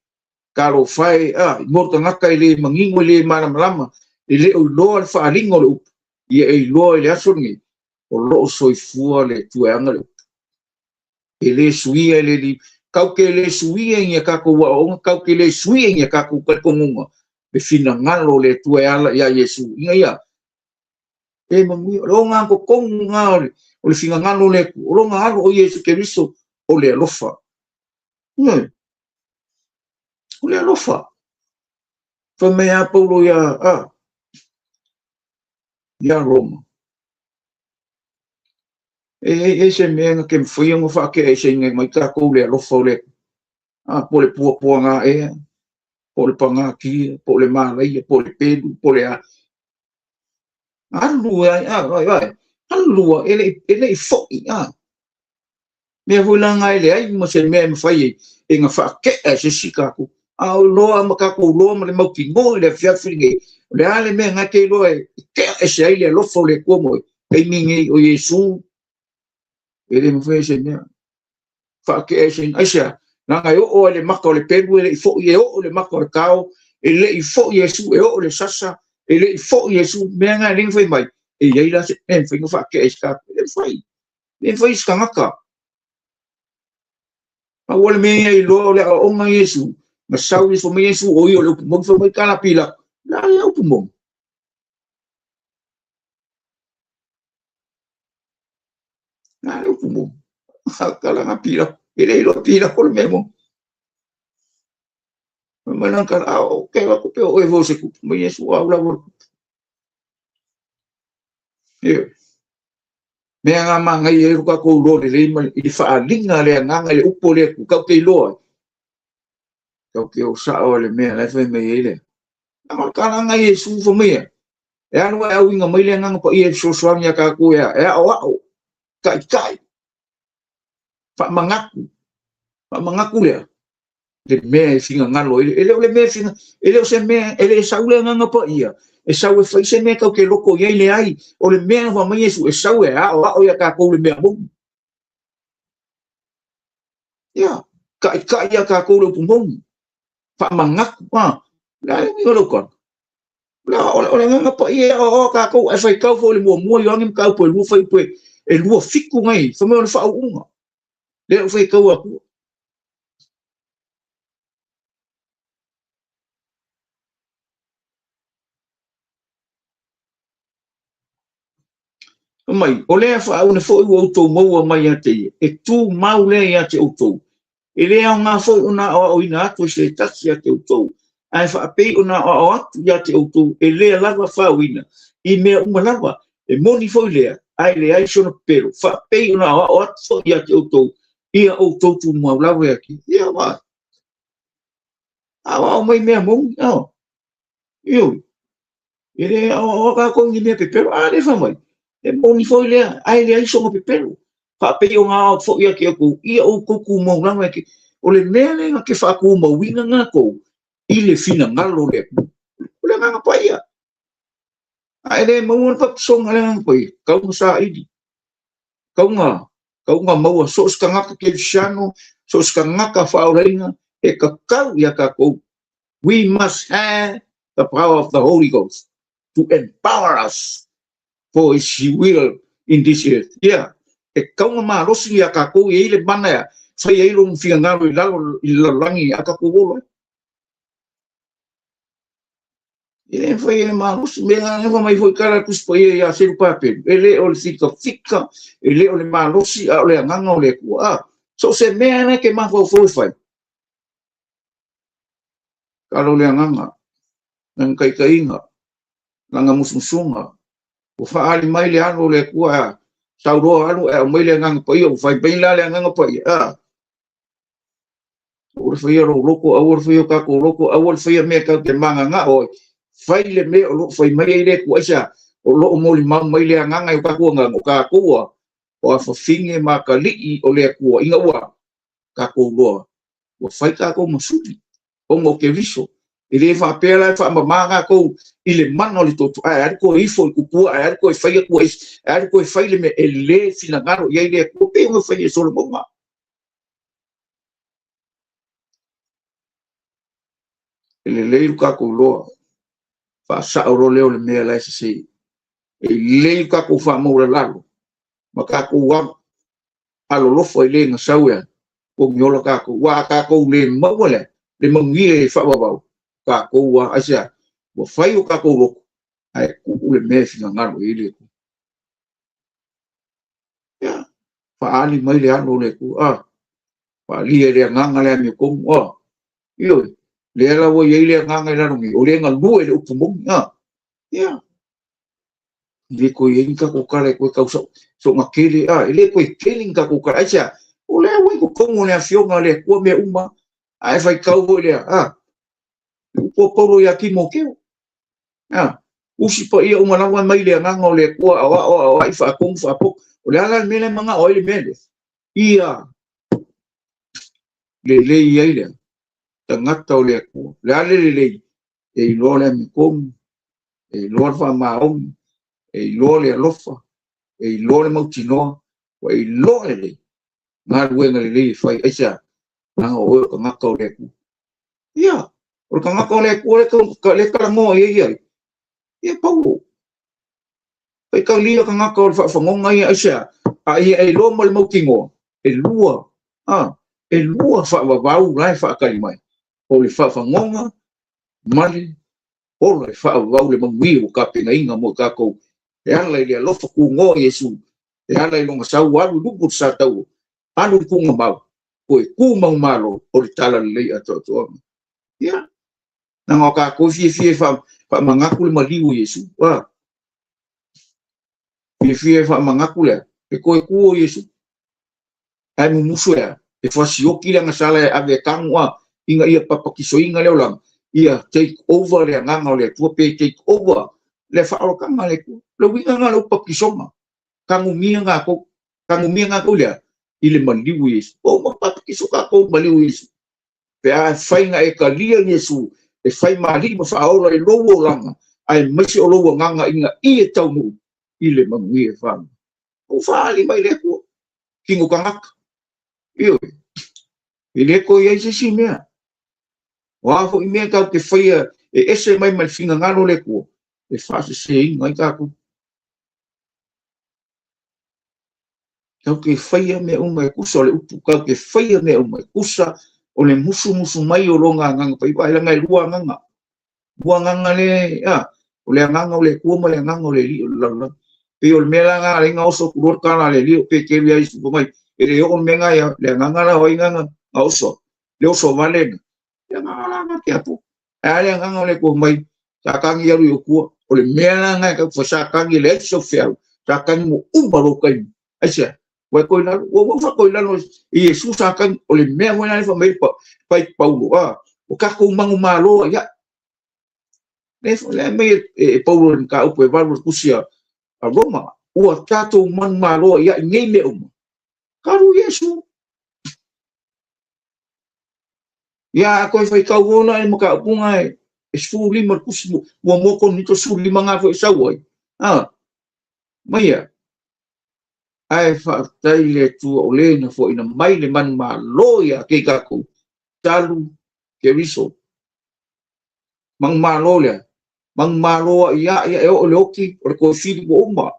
talofa e, a, i mo tagata e le manino, e le malamalama, e le o iloa le faaaliga o le upu, ia e iloa i le aso lenei, o lo o soifua le Atua e ana le upu. E le suia e le li, kau te le suia i ni tatou aoaoga, kau te le suia i ni tatou talitonuga, le finagalo o le Atua e ala ia Iesu, ina ia, e manuia, o le oga totonu lena o le finagalo o le Atua, o lona alo o Iesu Keriso, o le alofa. Ioe, o le alofa. Fai mai a Paulo ia, a, ia Roma. E e se mea na te mafai ona faateaeseina mai tatou le alofa o le Atua. A, po o le puapuaga ea, po o le pagatia, po o le malaia, po o le pelu, po o le a. Alu ai, a, vai, vai. Alu a, e le i foi, a. Mea foi la na e leai ma se mea e mafai ai e na faatea e se isi tatou. A o iloa ma tatou iloa ma le mautinoa i le afiafi lenei, o le a le mea na te iloa e tea ese ai le alofa o le Atua mo oe, taimi lenei o Iesu e le mafai e se mea faatea eseina. Aisea? Leaga e oo lava i le mata o le pelu e le i foi, e oo i le mata o le tao e le i foi Iesu, e oo i le sasa e le i foi Iesu. Mea na e le fai mai, e i ai la se mea e mafai ona faatea e se tatou. E le mafai, e le mafai e se tagata. Pau o le mea ia iloa o le aoaoga a Iesu, na sau ifo mai Iesu o ia o le upu moni, fai mai tala Pilato, o le a le upu moni? O le a le upu moni? Tala na Pilato, e le iloa Pilato le mea moni. Fai mai lana tala, a o te alu atu pe o oe foi o se tupu, mai Iesu o au lava o le tupu. Ioe. Mea na manaia ai lo tatou iloa lelei ma i le faaaliga a le agaga i le upu o le Atua, tatou te iloa ai, tatou te o sao i le mea la e fai mai ai le. A o le tala a Iesu fai mai ia, e alu ae auina mai le Agaga Paia e fesoasoani ia tatou e aoao, taitai, faamanatu, faamanatu lea, le mea e finagalo ai. E le o le mea e e le o se mea, e le sau le Agaga Paia, e sau e fai se mea tatou te loto i ai, leai. O le mea na fai mai Iesu, e sau e aoao ia tatou le mea moni. Ia, taitai ia tatou le upu moni, faamanatu, a, le a le uiga o lau tala? O le Agaga Paia e aoaoa tatou, ae faitau foi le muamua Ioane mataupu e lua fuaiupu e 27 nei, fai mai o le faauuga. Lea ua faitau atu. Fai mai, o lea faauna foi ua outou maua mai ia te ia, e tumau lea ia te outou. E le aoga foi ona aoaoina atu e se tasi ia te outou, ae faapei ona aoao atu ia te outou e lea lava faaoina i mea uma lava. E moni foi lea, ae leai sona pepelo, faapei ona aoao atu foi ia te outou, ia outou tumau lava ia te ia. Vaai. Aoao mai mea moni, oh. Ioe. E le aoaoa tatou i ni mea pepelo. A lea fai mai, e moni foi lea, ae leai sona pepelo. Faapei ona aoao foi ia te outou, ia outou tumau lava ia te. O le mea lea na te faatumauina tatou i le finagalo o le Atua. O le Agaga Paia. A e le maua le papasona a le Agaga Paia, tau na saili, tau na maua so o se tagata kerisiano, so o se tagata faaolaina, e tatau ia tatou. We must have the power of the Holy Ghost to empower us for His will in this earth. Yeah. E tau na malosi ia tatou e i le mana ea, fai ai lona finagalo i lalo i le lalolagi a tatou ola ai. E le mafai e le malosi, mea na fai mai foi tala le Tusi Paia ia Serupapelu, e le o le fikafika, e le o le malosi, a o le agaga o le Atua. A, so o se mea na e te mafaufau e fai, tala o le agaga, lana taitaiga, lana musumusuga, ua faaali mai le alo o le Atua, a sau loa alu ae aumai le Agaga Paia, ua fai mai la le Agaga Paia, a, aua le faia lou loto, aua le faia o tatou loto, aua le faia mea tatou te magagao ai, fai le mea o lo o fai mai ai le Atua, aisea? O lo o molimau mai le agaga i o tatou agaga, o tatou a, o afafine ma atalii o le Atua, ina ua tatou loa, ua fai tatou ma suli, ona o Keriso. E le faapea la e faamama tatou i le mana o le toto, ae alu toe ifo i tupua, ae alu toe fai atu ai, ae alu toe fai le mea e le finagalo i ai le Atua, pei ona fai e Solomona. E lelei lo tatou iloa, faasao loa lea o le mea la e sese. E lelei lo tatou faamaulalalo ma tatou alolofa i le na sau e pogiola tatou. Ua a tatou le maua lea, le manuia e faavavau, tatou a, aisea, ua fai o tatou loto, ae tuu le mea e finagalo i ai le Atua. Ia, faaali mai le alo o le Atua, a, faalia i le agaga le amiotonu, a, ioe, lea la ua i ai le agaga i lalo nei, o lea galue le upu moni, a, ia, e le toe i ai ni tatou tala e toe tau soona tele, a, e le toe tele ni tatou tala, aisea, o lea ua i totonu o le afioga a le Atua mea uma, ae faitau foi lea, a, le upu a Paulo ia Timoteo, a, usi paia uma lava mai le agaga o le Atua, aoao, aoai, faatonu, faapoto, o le a la le mea lea e manao ai le mea lea? Ia lelei ai lea tagata o le Atua. Le a le lelei, e iloa le amiotonu, e iloa le faamaoni, e iloa le alofa, e iloa le mautinoa, ua iloa lelei galuega lelei e fai. Aisea? Leaga o oe o le tagata o le Atua. Ia, o le tagata o le Atua le talanoa i ai ia, ia Paulo. Faitalia tagata o le faafagoga ia, aisea? A ia e iloa ma le mautinoa, e lua, e lua faavavau la e faatali mai. O le faafagoga ma le ola e faavavau le manuia ua tapenaina mo i tatou e ala i le alofa tunoa o Iesu, e ala i lona sau alu i luga o le sa taua, alu i le tuugamau, toe tu manumalo o le talalelei atoatoaga. Ia, leaga o tatou e fiafia e faamanatu le maliu o Iesu. Fiafia e faamanatu le le toe tu o Iesu. Ae mumusu e a? E fasioti le agasala e ave e tanu ina ia papatisoina le olaga, ia take over le agaga o le Atua pe take over le faaolataga a le Atua. Le uiga lena o le upu papatisoga. Tanumia gatou, tanumia gatou i le a? I le maliu o Iesu. Ua uma papatiso tatou i le maliu o Iesu. Pe a fai na e talia Iesu e fai ma alii ma faaola i lou olaga, aemaise o lou agaga ina ia taunuu i le manuia e faamoemoe. Ua faaali mai le Atua, tino tagata. Ioe, e le toe i ai se isi mea. O a foi mea tatou te faia e ese mai ma le finagalo o le Atua, e faaseseina ai tatou. Tatou te faia mea uma e tusa o le upu, tatou te faia mea uma e tusa o le musumusu mai o lona agaga paia. Vaai, leaga e lua agaga. Lua agaga le, o le agaga o le Atua ma le agaga o le alii o le lalolagi. Pei o le mea la lena lea na oso atu loa le tala a le alii o Peteru ia Iesu, fai mai, e le oo le mea lena ia, le agaga la o ai na oso, le oso vale na. Le agaga la na te apo. Ae a le agaga o le Atua mai, Satani alu i ou tua. O le mea la lena e tau fai Satani e leai sau feau, Satani ua uma lou taimi. Aisea? Ua e toe lalo, ua uma faatoi lalo i Iesu Satani. O le mea foi lena e fai mai ai Paulo, o tatou manumalo ai ai. Lea mai e Paulo i le mataupu e 8 o le tusi a Roma, ua tatou manumalo ai ai nei mea uma. Talu Iesu. Ia, a toe faitau ona e mataupuga e 15 le tusi muamua Korinito 15 ngā foi e sau ai. Maia. Ae faafetai le Atua o le na foaina mai le manumalo ia te i tatou talu Keriso. Manumalo lea, manumalo a ia ia e oo i le oti o le toe fili ua uma.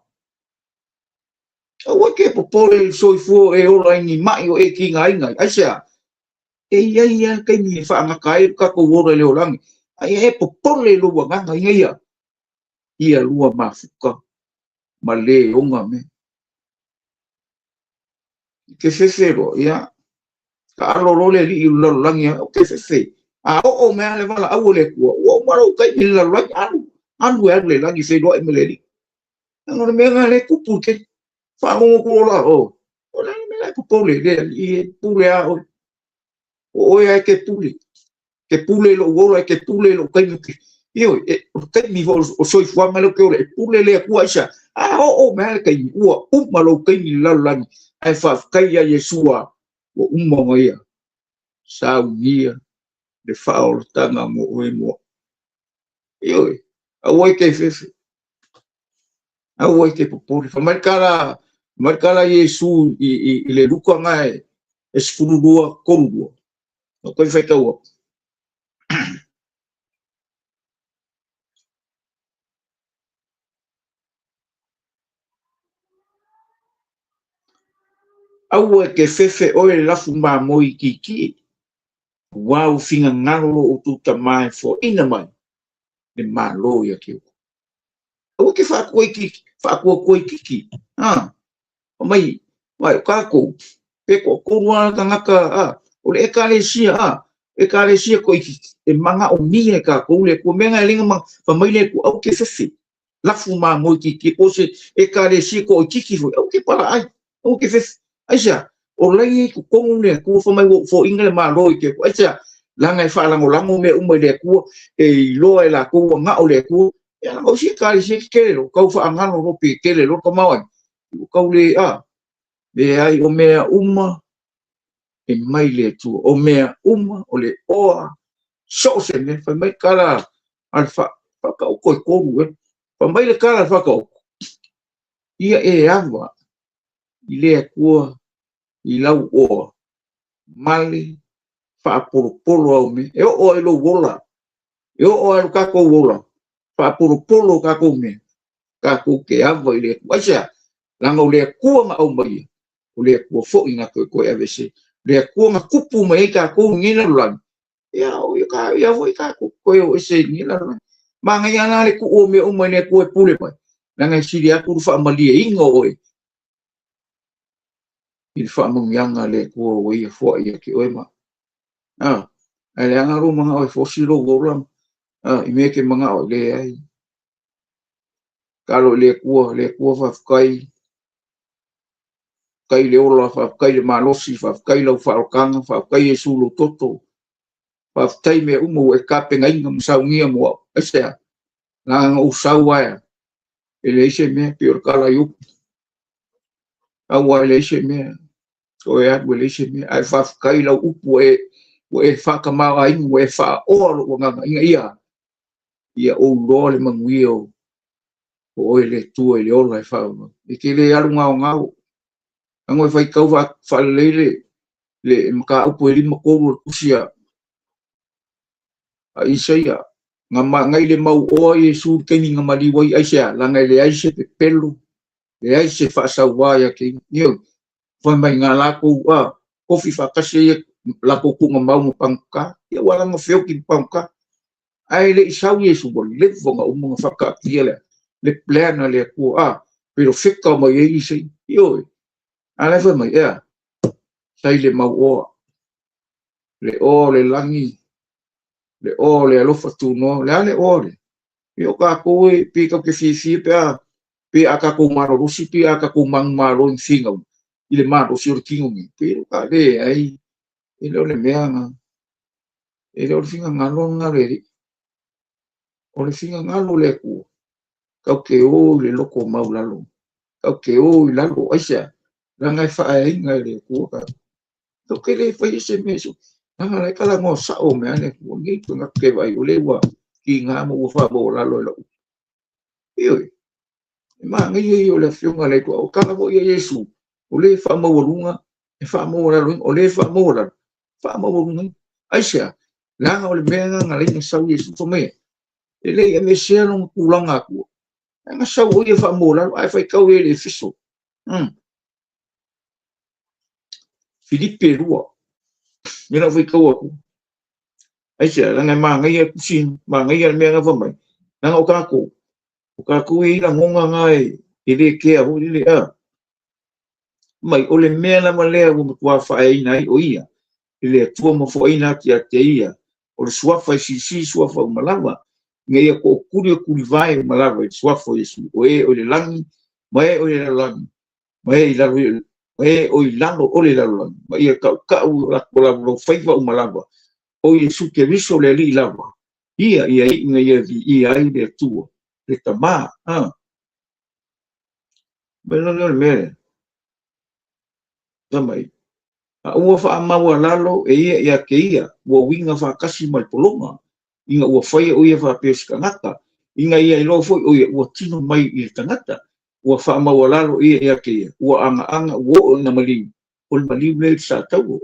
Aua e te popole i le soifua e ola i ni mai o e tigaina ai. Aisea? E i ai lava le taimi e faagata ai lo tatou ola i le olaga. A ia e popole i lou agaga ina ia ia lua mafuta ma le oga mea. E te fefe loa, ia, taalo loa le alii o le lalolagi, o te fefe. A oo mai lava le valaau a le Atua, ua uma lou taimi i le lalolagi, alu, alu e alu i le lagi e feiloai ma le Alii. Leaga o le mea lena lea e tupu i le tele. Faalogo atu loa la, o, o le a le mea la e popole, le alii e pule lava oe. O oe lava e te pule. Te pule i lou ola, e te pule i lou taimi. Ioe, o le taimi foi o le soifuaga lea ou te ola, e pule le Atua aisea? A oo mai lava le taimi, ua uma lou taimi i le lalolagi, ae faafetai ia Iesu ua uma ona ia saunia le faaolataga mo oe mo au. Ioe, aua e te fefe, aua e te popole. Fai mai le tala, fai mai le tala a Iesu i le Luka na e 12, 32. O koe faitau atu. Aua e te fefe oe le lafu mamoe itiiti, aua ua finagalo lo outou Tama e foaina mai le Malo ia te outou. Aua te faatuatua itiiti. Fai mai, vai, o tatou, pe toatolu lava tagata, o le Ekalesia, Ekalesia toaitiiti, e manaomia e tatou le Atua. Mea na e le na fai mai le Atua, aua te fefe, lafu mamoe itiiti, po o se Ekalesia toaitiiti foi, aua te palaai, aua te fefe. Aisea? O la e i totonu le Atua, fai mai ua ou foaina le Malo i te Atua. Aisea? Leaga e faalagolago mea uma i le Atua, e iloa e latou ua gao le Atua. Ia, leaga o isi Ekalesia tetele loa, tau faagalo loa pe tele loa le tamaoaiga, ua tau le, Leai, o mea uma e mai le Atua. O mea uma o le oa, so o se mea. Fai mai tala a le faataoto e tolu, e. Fai mai le tala a le faataoto, ia e ava i le Atua i lau oa, ma le faapolopolo au mea. E oo ai lou ola, e oo ai lo tatou ola, faapolopolo o tatou mea, tatou te ava i le Atua. Aisea? Leaga o le Atua na aumaia, o le Atua foi na toe aveesea. O le Atua na tupu mai ai tatou i lenei lalolagi, ia o ia foi tatou toe o ese i lenei lalolagi. Manaia la le tuu o mea uma i le Atua e pule mai, leaga e sili atu le faamalieina o oe i le faamanuiaga a le Atua ua ia foai ia te oe ma. Ae leaga lou manao e fosi lou ola i mea e te manao, leai. Tatalo i le Atua, le Atua faafetai, faafetai le ola, faafetai le malosi, faafetai lau faaolataga, faafetai Iesu lou toto, faafetai mea uma ua e tapenaina ma saunia mo au. Aisea? Leaga na ou sau ae e leai se mea, pei o le tala i upu. Sau ae leai se mea, toe alu e leai se mea. Ae faafetai lau upu ua e faatamaoaiga, ua e faaoa lou agaga ina ia ou iloa le manuia o oe le Atua i le ola e faaauau. E te le alu gaogao. Leaga e faitau faalelei le mataupu e 53 o le tusi a Isaia, na magai le mauoa Iesu i le taimi na maliu ai, aisea? Leaga e leai se pepelo, leai se faasaua ia te ia. Ioe, fai mai na latou tofi faatasi ai latou tuugamau ma pagota, ia ua ala ona feoti ma pagota. Ae le i sau Iesu, ua leva ona uma ona faataatia le plan a le Atua, perofeta mai ai Isaia. Ioe, a la e fai mai, ea, sai le mauoa, le oa o le lagi, le oa o le alofa tunoa, o le a le oa lea? Ia o tatou e pei tatou te fiafia pe a pe a tatou malolosi, pe a tatou manumalo i finau i le malosi o le tino nei, pe o ka leai, e le o le mea na, e le o le finagalo lena o le Alii. O le finagalo o le Atua, tatou te o i le loto maualalo, tatou te o i lalo, aisea? Leaga e faaeaina e le Atua tatou. Tatou te le faia se mea, leaga o la e talanoa sao mai lava le Atua, nei tagata te vaai, o lea ua kiga ma ua faamaualalo e lau. Ioe, e manaia ia o le afioga a le Atua, o tala foi a Iesu, o lea e faamaualuga, e faamaualaloina, o lea e faamaualalo, faamaualugaina. Aisea? Leaga o le mea lena na ala ai ona sau Iesu, fai mai, e le i aveesea lona tulaga Atua, ae na sau o ia faamaualalo, ae faitau i le Efeso. Filipe 2, lea na ou faitau atu. Aisea? Leaga e manaia le tusi, manaia le mea na fai mai. Leaga o tatou e i ai lagona na e le kea foi lele, a. Mai, o le mea lava lea ua matua faaeaina ai o ia, i le Atua ma foaiina atu ia te ia, o le suafa e silisili suafa uma lava, ina ia tootuli o tulivae uma lava i le suafa o Iesu, o e o i le lagi, ma e o i le lalolagi, ma e i lalo, ma e o i lalo o le lalolagi, ma ia tautau o latou laulaufaiva uma lava, o Iesu Keriso le Alii lava, ia ia iu ina ia viia ai le Atua, le Tama. Mai lea o le mea lea. Fai mai, a ua faamaualalo e ia ia te ia, ua uiga faatasi ma le pologa, ina ua faia o ia faapea o se tagata, ina ia iloa foi o ia ua tino mai i le tagata, ua faamaualalo ia ia te ia, ua agaaga, ua oo ina maliu, o le maliu lea i le satauro.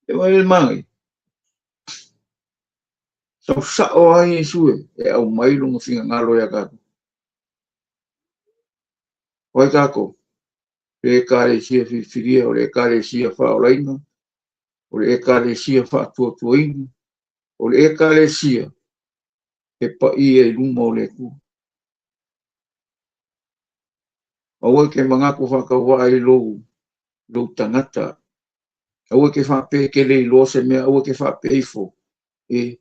E vaai le manaia. Sau sao lava Iesu e aumai lona finagalo ia tatou. O ai tatou? Le Ekalesia filifilia, o le Ekalesia faaolaina, o le Ekalesia faatuatuaina, o le Ekalesia e paia i luma o le Atua. Aua e te manatu faatauvaa i lou tagata. Aua e te faapea e te le iloa se mea, aua e te faapea ifo, e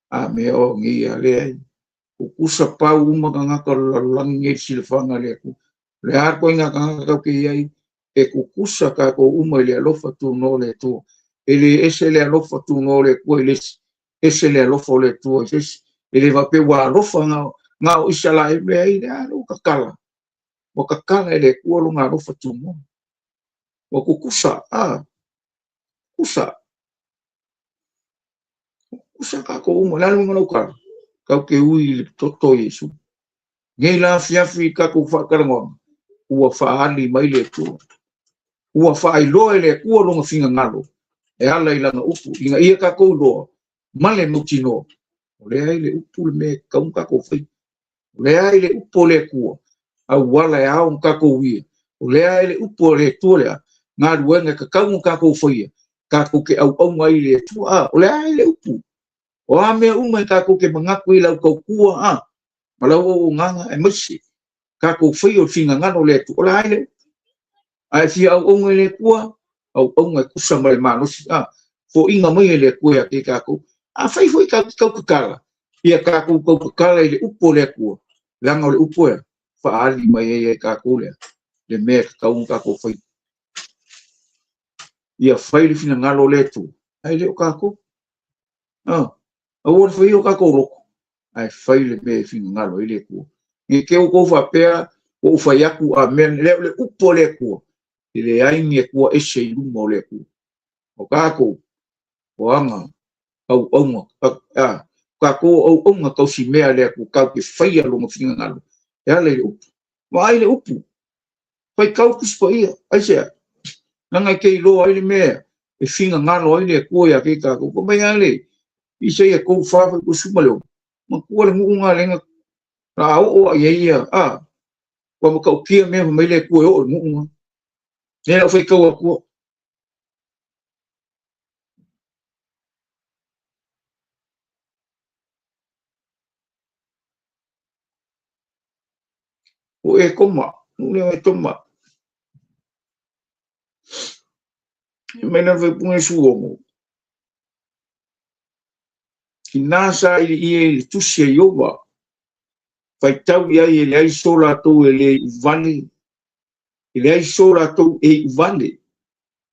a mea o nei ia leai. Tutusa pau uma tagata o le lalolagi nei i le silafaga a le Atua. O le a le ituaiga tagata tatou te i ai, e tutusa tatou uma i le alofa tunoa o le Atua. E le ese le alofa tunoa o le Atua i le isi, ese le alofa o le Atua i se isi. E le faapea ua alofa na o Isaraelu, leai, leai, ua tatala. Ua tatala e le Atua lona alofa tunoa. Ua kukusa, a, kukusa. Kukusa kākou uma, le a le uiga o lau tala? Tatou te ui i le toto o Iesu. Nei la afiafi i tatou faatalanoaga, ua faaali mai le Atua. Ua faailoa e le Atua lona finagalo e ala i lana upu, ina ia tatou iloa ma le mautinoa, o lea i le upu le mea e tatau ona tatou faia. O lea i le upu o le Atua, auala e ao ona tatou uia. O lea i le upu o le Atua lea, galuega e tatau ona tatou faia, tatou te auauna ai i le Atua. A, o lea i le upu. O a mea uma e tatou te manatu i lau tautua, a, ma lau auaunaga, aemaise tatou faia o le finagalo o le Atua, o lea i le upu. A e fia auauna i le Atua, auauna e tusa ma le malosi, a, foaiina mai e le Atua ia te tatou. Afai foi tatou te tautatala, ia tatou tautatala i le upu o le Atua, leaga o le upu e faaali mai ai e tatou lea, le mea e tatau ona tatou faia. Ia fai le finagalo o le Atua, ae le o tatou. Aua le faia o tatou loto, ae fai le mea e finagalo ai le Atua. Ne i te i ua outou faapea, ua ou fai atu a mea, lea o le upu a le Atua, e leai ni Atua ese i luma o le Atua. O tatou, o aga auauna, a, tatou auauna tausimea a le Atua, tatou te faia lona finagalo, e ala i le upu. Vaai le upu, faitau Tusi Paia, aisea? Leaga e te iloa ai le mea e finagalo ai le Atua ia te tatou. Fai mai lava le Isaia 34 16, matua le nuu na lena la oo a i ai ia, a, ua matautia mea fai mai le Atua e oo i le nuu na. Lea lau faitau atua. O e toma, nuu lea e toma. E mai lana faipuna e suono. Ina sa ili ia i le tusi a Ioba, faitau i ai e leai so latou e le iuvale, e leai so latou e iuvale,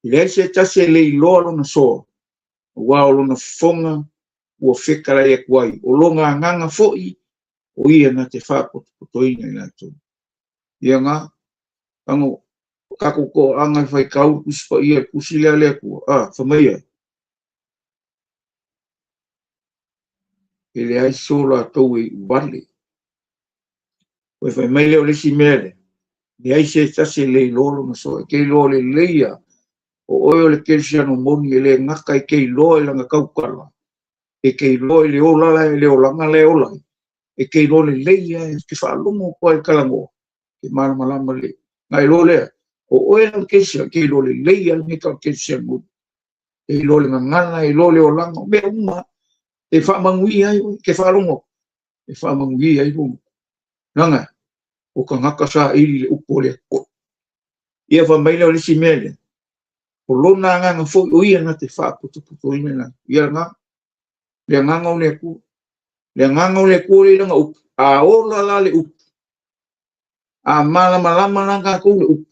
e leai se tasi e le iloa lona soa, aua o lona fofoga ua fetalai atu ai, o lona agaga foi o ia na te faapotopotoina i latou. Ia na, ano, tatou toaaga e faitau le Tusi Paia, le Tusi lea a le Atua, a, fai mai ia, e leai so latou e iuvale. Ua fai mai lea o le isi mea lea, leai se tasi e le iloa lona soa, e te iloa lelei lava, o oe o le kerisiano moni e le gata e te iloa i lana tautala, e te iloa i le ola le olaga lea e ola ai, e te iloa lelei lava, e te faalogo atu lava i le talanoa, e malamalama lelei. Na iloa lea, o oe la le kerisiano, e te iloa lelei lava le mea e tau o le kerisiano moni. E iloa le gagana, e iloa le olaga, o mea uma e faamanuia ai oe, e te faalogo atu, e faamanuia ai lou leaga o tagata saili le upu o le Atua. Ia fai mai lea o le isi mea lea, o lona agaga foi o ia na te faapotopotoina i latou. Ia lena, le agaga o le Atua. Le agaga o le Atua lea i lana upu, a ola la le upu, a malamalama la tatou le upu,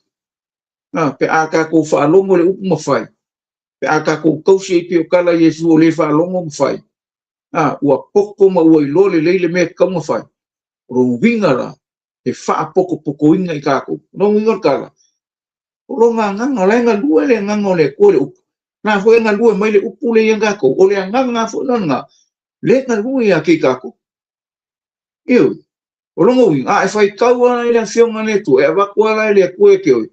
a, pe a tatou faalogo le upu ma fai, pe a tatou tausi ai pei o tala a Iesu o le faalogo ma fai, a, ua poto ma ua iloa lelei le mea e tatau ona fai. O lona uiga la, e faapotopotoina i tatou. O lona uiga o le tala, o lona agaga, o la e galue le agaga o le Atua i le upu. O la foi e galue mai le upu lea ia tatou, o le agaga foi lena, lea e galue ia te i tatou. Ioe, o lona uiga, a e faitau lava i le Afioga a le Atua, e avatu lava la e le Atua ia te oe,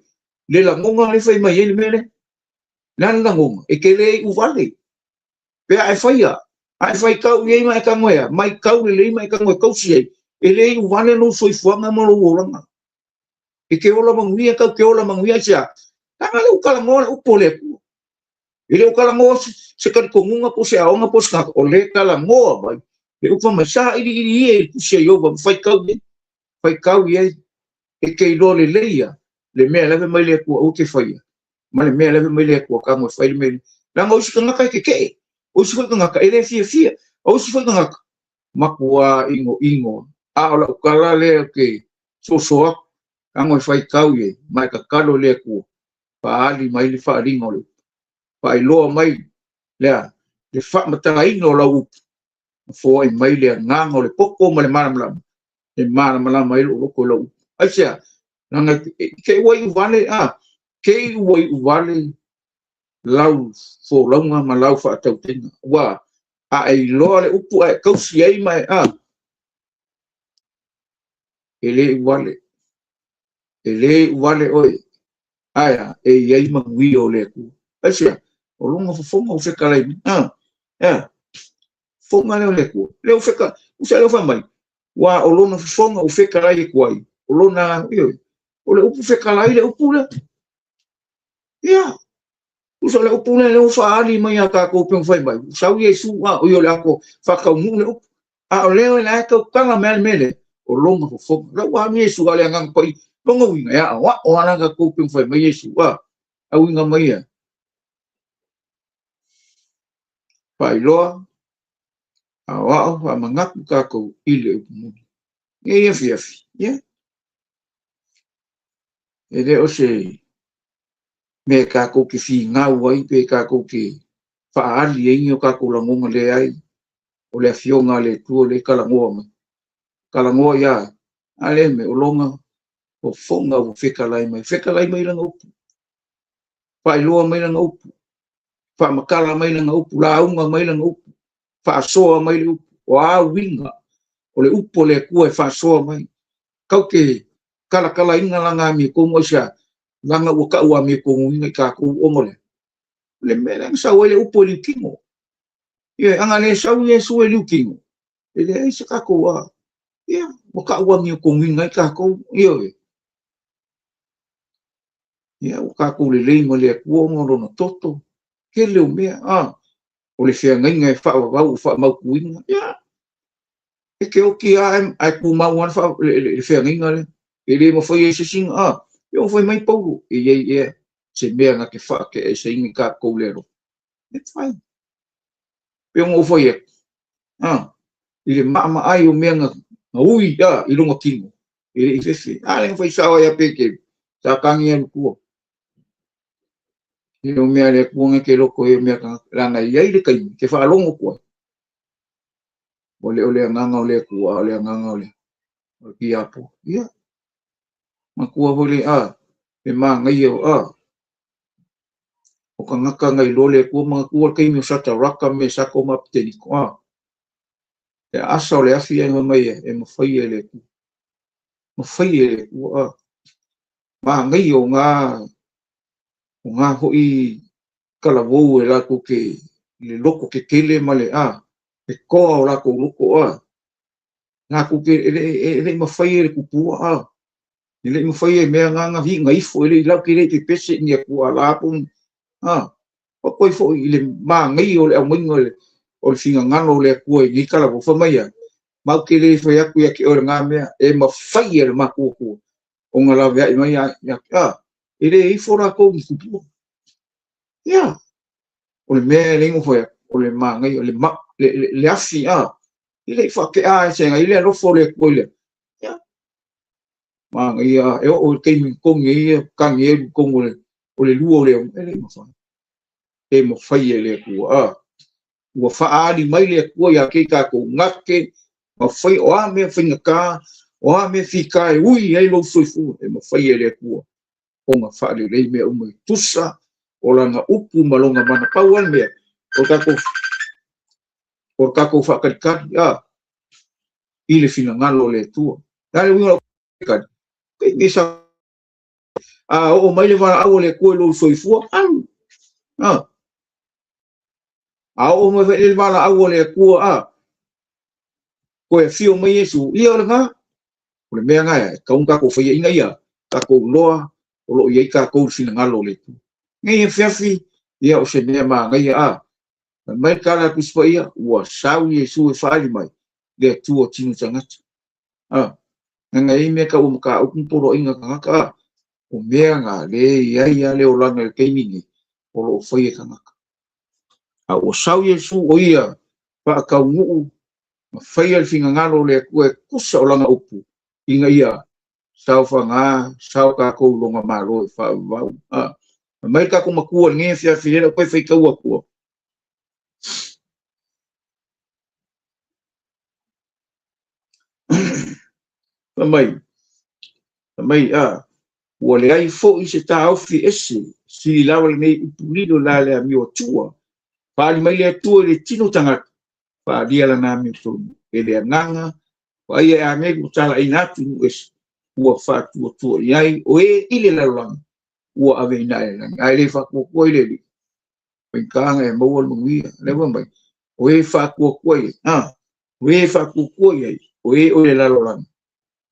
le lagona lea e fai mai ai le mea lea. Le a le lagona? E te le iuvale. Pe a e faia, a e faitau i ai ma e tago e a? Matau lelei ma e tago e tausi ai, e le iuvale lou soifuaga ma lou olaga. E te ola manuia, tau te ola manuia aisea? Leaga lea ua talanoa le upu a le Atua. E le o talanoa se talitonuga po o se aoga po o se tagata, o lea e talanoa mai le upu fai mai, sailiili ia i le tusi a Ioba ma faitau i ai, faitau i ai, e te iloa lelei lava le mea la e fai mai le Atua aua te faia, ma le mea la e fai mai le Atua tago e fai le mea lea. Leaga o isi tagata e tetee, o isi foi tagata e le fiafia, o isi foi tagata matua inoino. A o lau tala lea ou te soso atu, tago e faitau i ai, ma e tatalo i le Atua, faaali mai le faaaliga o le upu, faailoa mai lea le faamatalaina o lau upu, ma foai mai le agaga o le poto ma le malamalama, e malamalama ai lou loto i lau upu. Aisea? Leaga te i ua iu vale, a, Te i ua iu vale lau folauga ma lau faatautaiga. Ua a e iloa le upu ae tausi ai ma e a. E le iu vale. E le iu vale oe. Ae a, e i ai manuia o le Atua. Aisea? O lona fofoga ua fetalai mai. A, ea, fofoga lea o le Atua. Lea ua feta, usa lea ua fai mai, ua o lona fofoga ua fetalai atu ai, o lona, ioe, o le upu fetalai le upu lea. Ia, usa o le upu lea lea ua faaali mai ia tatou pe fai mai, ua sau Iesu, a, o ia o le ato faataunuu le upu. A o lea o le a tautala mai le mea lea, o lona fofoga. La ua alu Iesu a o le Agaga Paia. Lona uiga, e aoao lava la tatou pe fai mai Iesu, a, auiga mai ia. Faailoa, aoao, faamanatu tatou i le upu moni. Nei afiafi, ia. E le o se mea tatou te finau ai pe tatou te faaali ai ni o tatou lagona, leai. O le afioga a le Atua lea e talanoa mai. Talanoa ia, a le mea, o lona fofoga ua fetalai mai. Fetalai mai lana upu. Faailoa mai lana upu. Faamatala mai lana upu. Lauga mai lana upu. Faasoa mai le upu. O a uiga o le upu o le Atua e faasoa mai. Kau te talatalaina lana amiotonu aisea, lana ua tau amiotonuina i tatou ona lea. Le mea lea na sau ai le upu e liutino. Ia, ana le sau Iesu e liutino, e leai se tatou a. Ia, ua tau amiotonuina ai tatou. Ia, ia, ua tatou lelei ma le Atua ona o lona toto. Tele o mea, a, o le feagaiga e faavavau o faamautuina. Ia, e te oti lava ae tumau lava le feagaiga lea. E le mafai ai se isi, a, e oo fai mai Paulo, e i ai ea se mea na te faate'eseina i tatou le alofa. E mafai. Pe ona ou fai atu, a, i le maamaai o mea na ui a, i lona tino, e le i fefe. A le na fai sao ai a Peteru, sa tagi alu tua. E le o mea a le Atua na te loto e o mea tagata. Leaga e i ai le taimi, te faalogo atu ai. Ua le o le agaga o le Atua, a o le agaga o le tiapo. Ia, matua foi le a, le manaia o a, o tagata na iloa le Atua, manatua le taimi o Sataraka, Mesako ma Apeteniko, a, le aasa o le afi ae mai e mafai e le Atua. Mafai e le Atua, a. Manaia o ngā hoi talavou e latou te le loto tetele ma le a, le toa o latou loko, a. Latou te e le i mafai e le tupua, a. E le i mafai e mea ngā hi ngā ifo, e le i lau te le i pepese ni Atua la po, a. O koe foi i le manaia o le aumainga o le finagalo o le Atua i nei talavou. Fai mai ia, mau te le fai atu ia te oe le ngā mea, e mafai e le matua Atua o ngā lawe ai mai ia, a, e le ifo latou ni tupua. Ia, o le mea e le ingo fai atu, o le manaia, o le ma, le afi, a, i le i whakea e se ngai le alofa o le Atua i le, ia, manaia, e oo i taimi kongi e ia, kangi e lu kongo le, o le lua o le e le i mawhai. E mawhai e le Atua, a, ua whaali mai le Atua ia kei tātou ngake, mawhai o a mea whaingata, o a mea whika e ui ai lou soifua, e mawhai e le Atua. O ngā whaalelei mea uma i tusa, o lana upu ma longa mana pau ale mea, o tātou whakalikali, a, i le finagalo o le Atua. Nā le uiga o kali, kei me sa, a, o mai le walaau o le Atua i lou soifua, alu, a, a o mai le walaau o le Atua, a, koe whio mai Iesu, ia o le ngā, o le mea ngā, e kaunga tākou whaia inga ia, tākou loa, o lo i ai tākou le finagalo o le Atua. Nei e whiawhi, ia o se mea mā ngai a, mai kala kuspa ia, ua sau Iesu e whaali mai, le Atua tino tangata. A, nga i mea ka ua maka upu polo inga kangaka, a, o mea ngā le i ai a le o langa le taimi nei, o lo o whai e kangaka. A ua sau Iesu o ia, whaakaunuu, ma whai al finagalo le Atua e kusa o langa upu, inga ia, sau whanga, sau kākou longa malo e whaavau. A, mai kākou makua le ngea whiawhi lera, koe whai kaua kua. Mai, a, Ua leai foi se taofi ese, sili lava lenei upu lilo la le amio atua. Faaali mai le Atua i le tino tagata, faaalia lana amiotonu e le agaga, vaaia e agelu ua talaaina atu i nuu ese, ua faatuatua i ai o e i le lalolagi, ua aveina ai i le lagi. A e le faatuatua i le Alii, faigata e maua le manuia. Lea ua mai, o e faatuatua i ai, o e faatuatua i ai, o e o le lalolagi,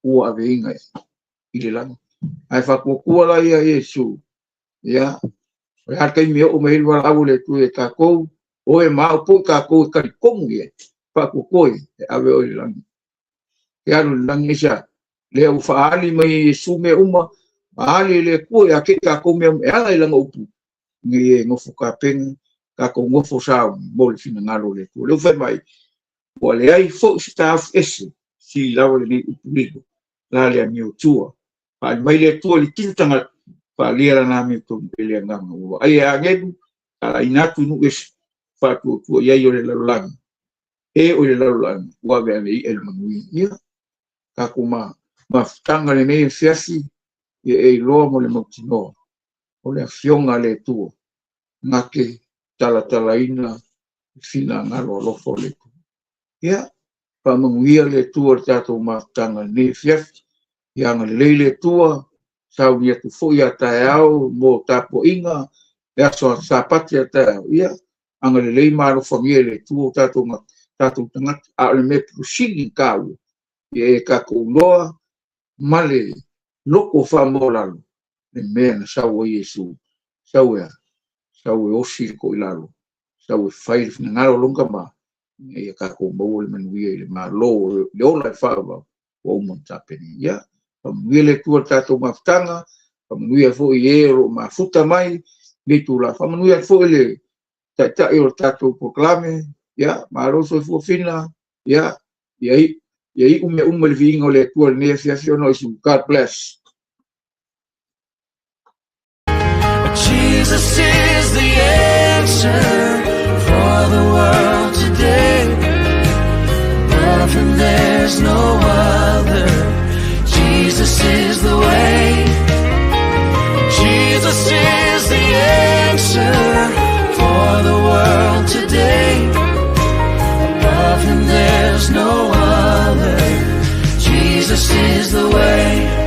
ua aveina i le lagi. Ae faatuatua la ia Iesu, ia, o le a le taimi e oo mai ai le valaau a le Atua ia tatou, o e ma au foi tatou e talitonu i ai, faatuatua i ai, e ave oe i le lagi. E alu i le lagi aisea? Lea ua faaali mai e Iesu mea uma, faaali e le Atua ia te i tatou mea uma e ala i lana upu, ina ia e nofo tapena, tatou nofo sauni mo le finagalo o le Atua. Lea ua fai mai, ua leai foi se taofi ese, sili lava lenei upu lilo, la le amiotua. Faaali mai le Atua i le tino tagata, faaalia lana amiotonu e le agaga. Ua vaaia e agelu, talaaina atu i nuu ese, faatuatua i ai o le lalolagi, e o le lalolagi, ua aveave ia i le manuia. Ia, tatou mafutaga lenei afiafi, ia e iloa mo le mautinoa, o le Afioga a le Atua, na te talatalaina finagalo alofa o le Atua. Ia, faamanuia le Atua i le tatou mafutaga i lenei afiafi. Ia agalelei le Atua, sauni atu foi a taeao mo tapuaiga, le aso Sapati a taeao. Ia, agalelei ma alofagia e le Atua o tatou tagata. A o le mea pito sili ona taua, ia e tatou iloa ma le loto faamaualalo le mea na sau ai Iesu. Sau e a? Sau e osi le toilalo, sau e fai le finagalo o lona Tama, ina ia tatou maua le manuia i le Malo, le ola e faavavau, ua uma ona tapenaina. Ia, faamanuia le Atua i le tatou mafutaga, faamanuia foi i e o lo o mafuta mai lenei itula, faamanuia foi le taitai o le tatou polokalame, ia, malo soifua Fina, ia, ia iu mea uma i le viiga o le Atua i lenei afiafi ona o Iesu. God bless. Jesus is the answer for the world today. Above him there's no other. Jesus is the way. Jesus is the answer for the world today. Above him there's no other. Jesus is the way.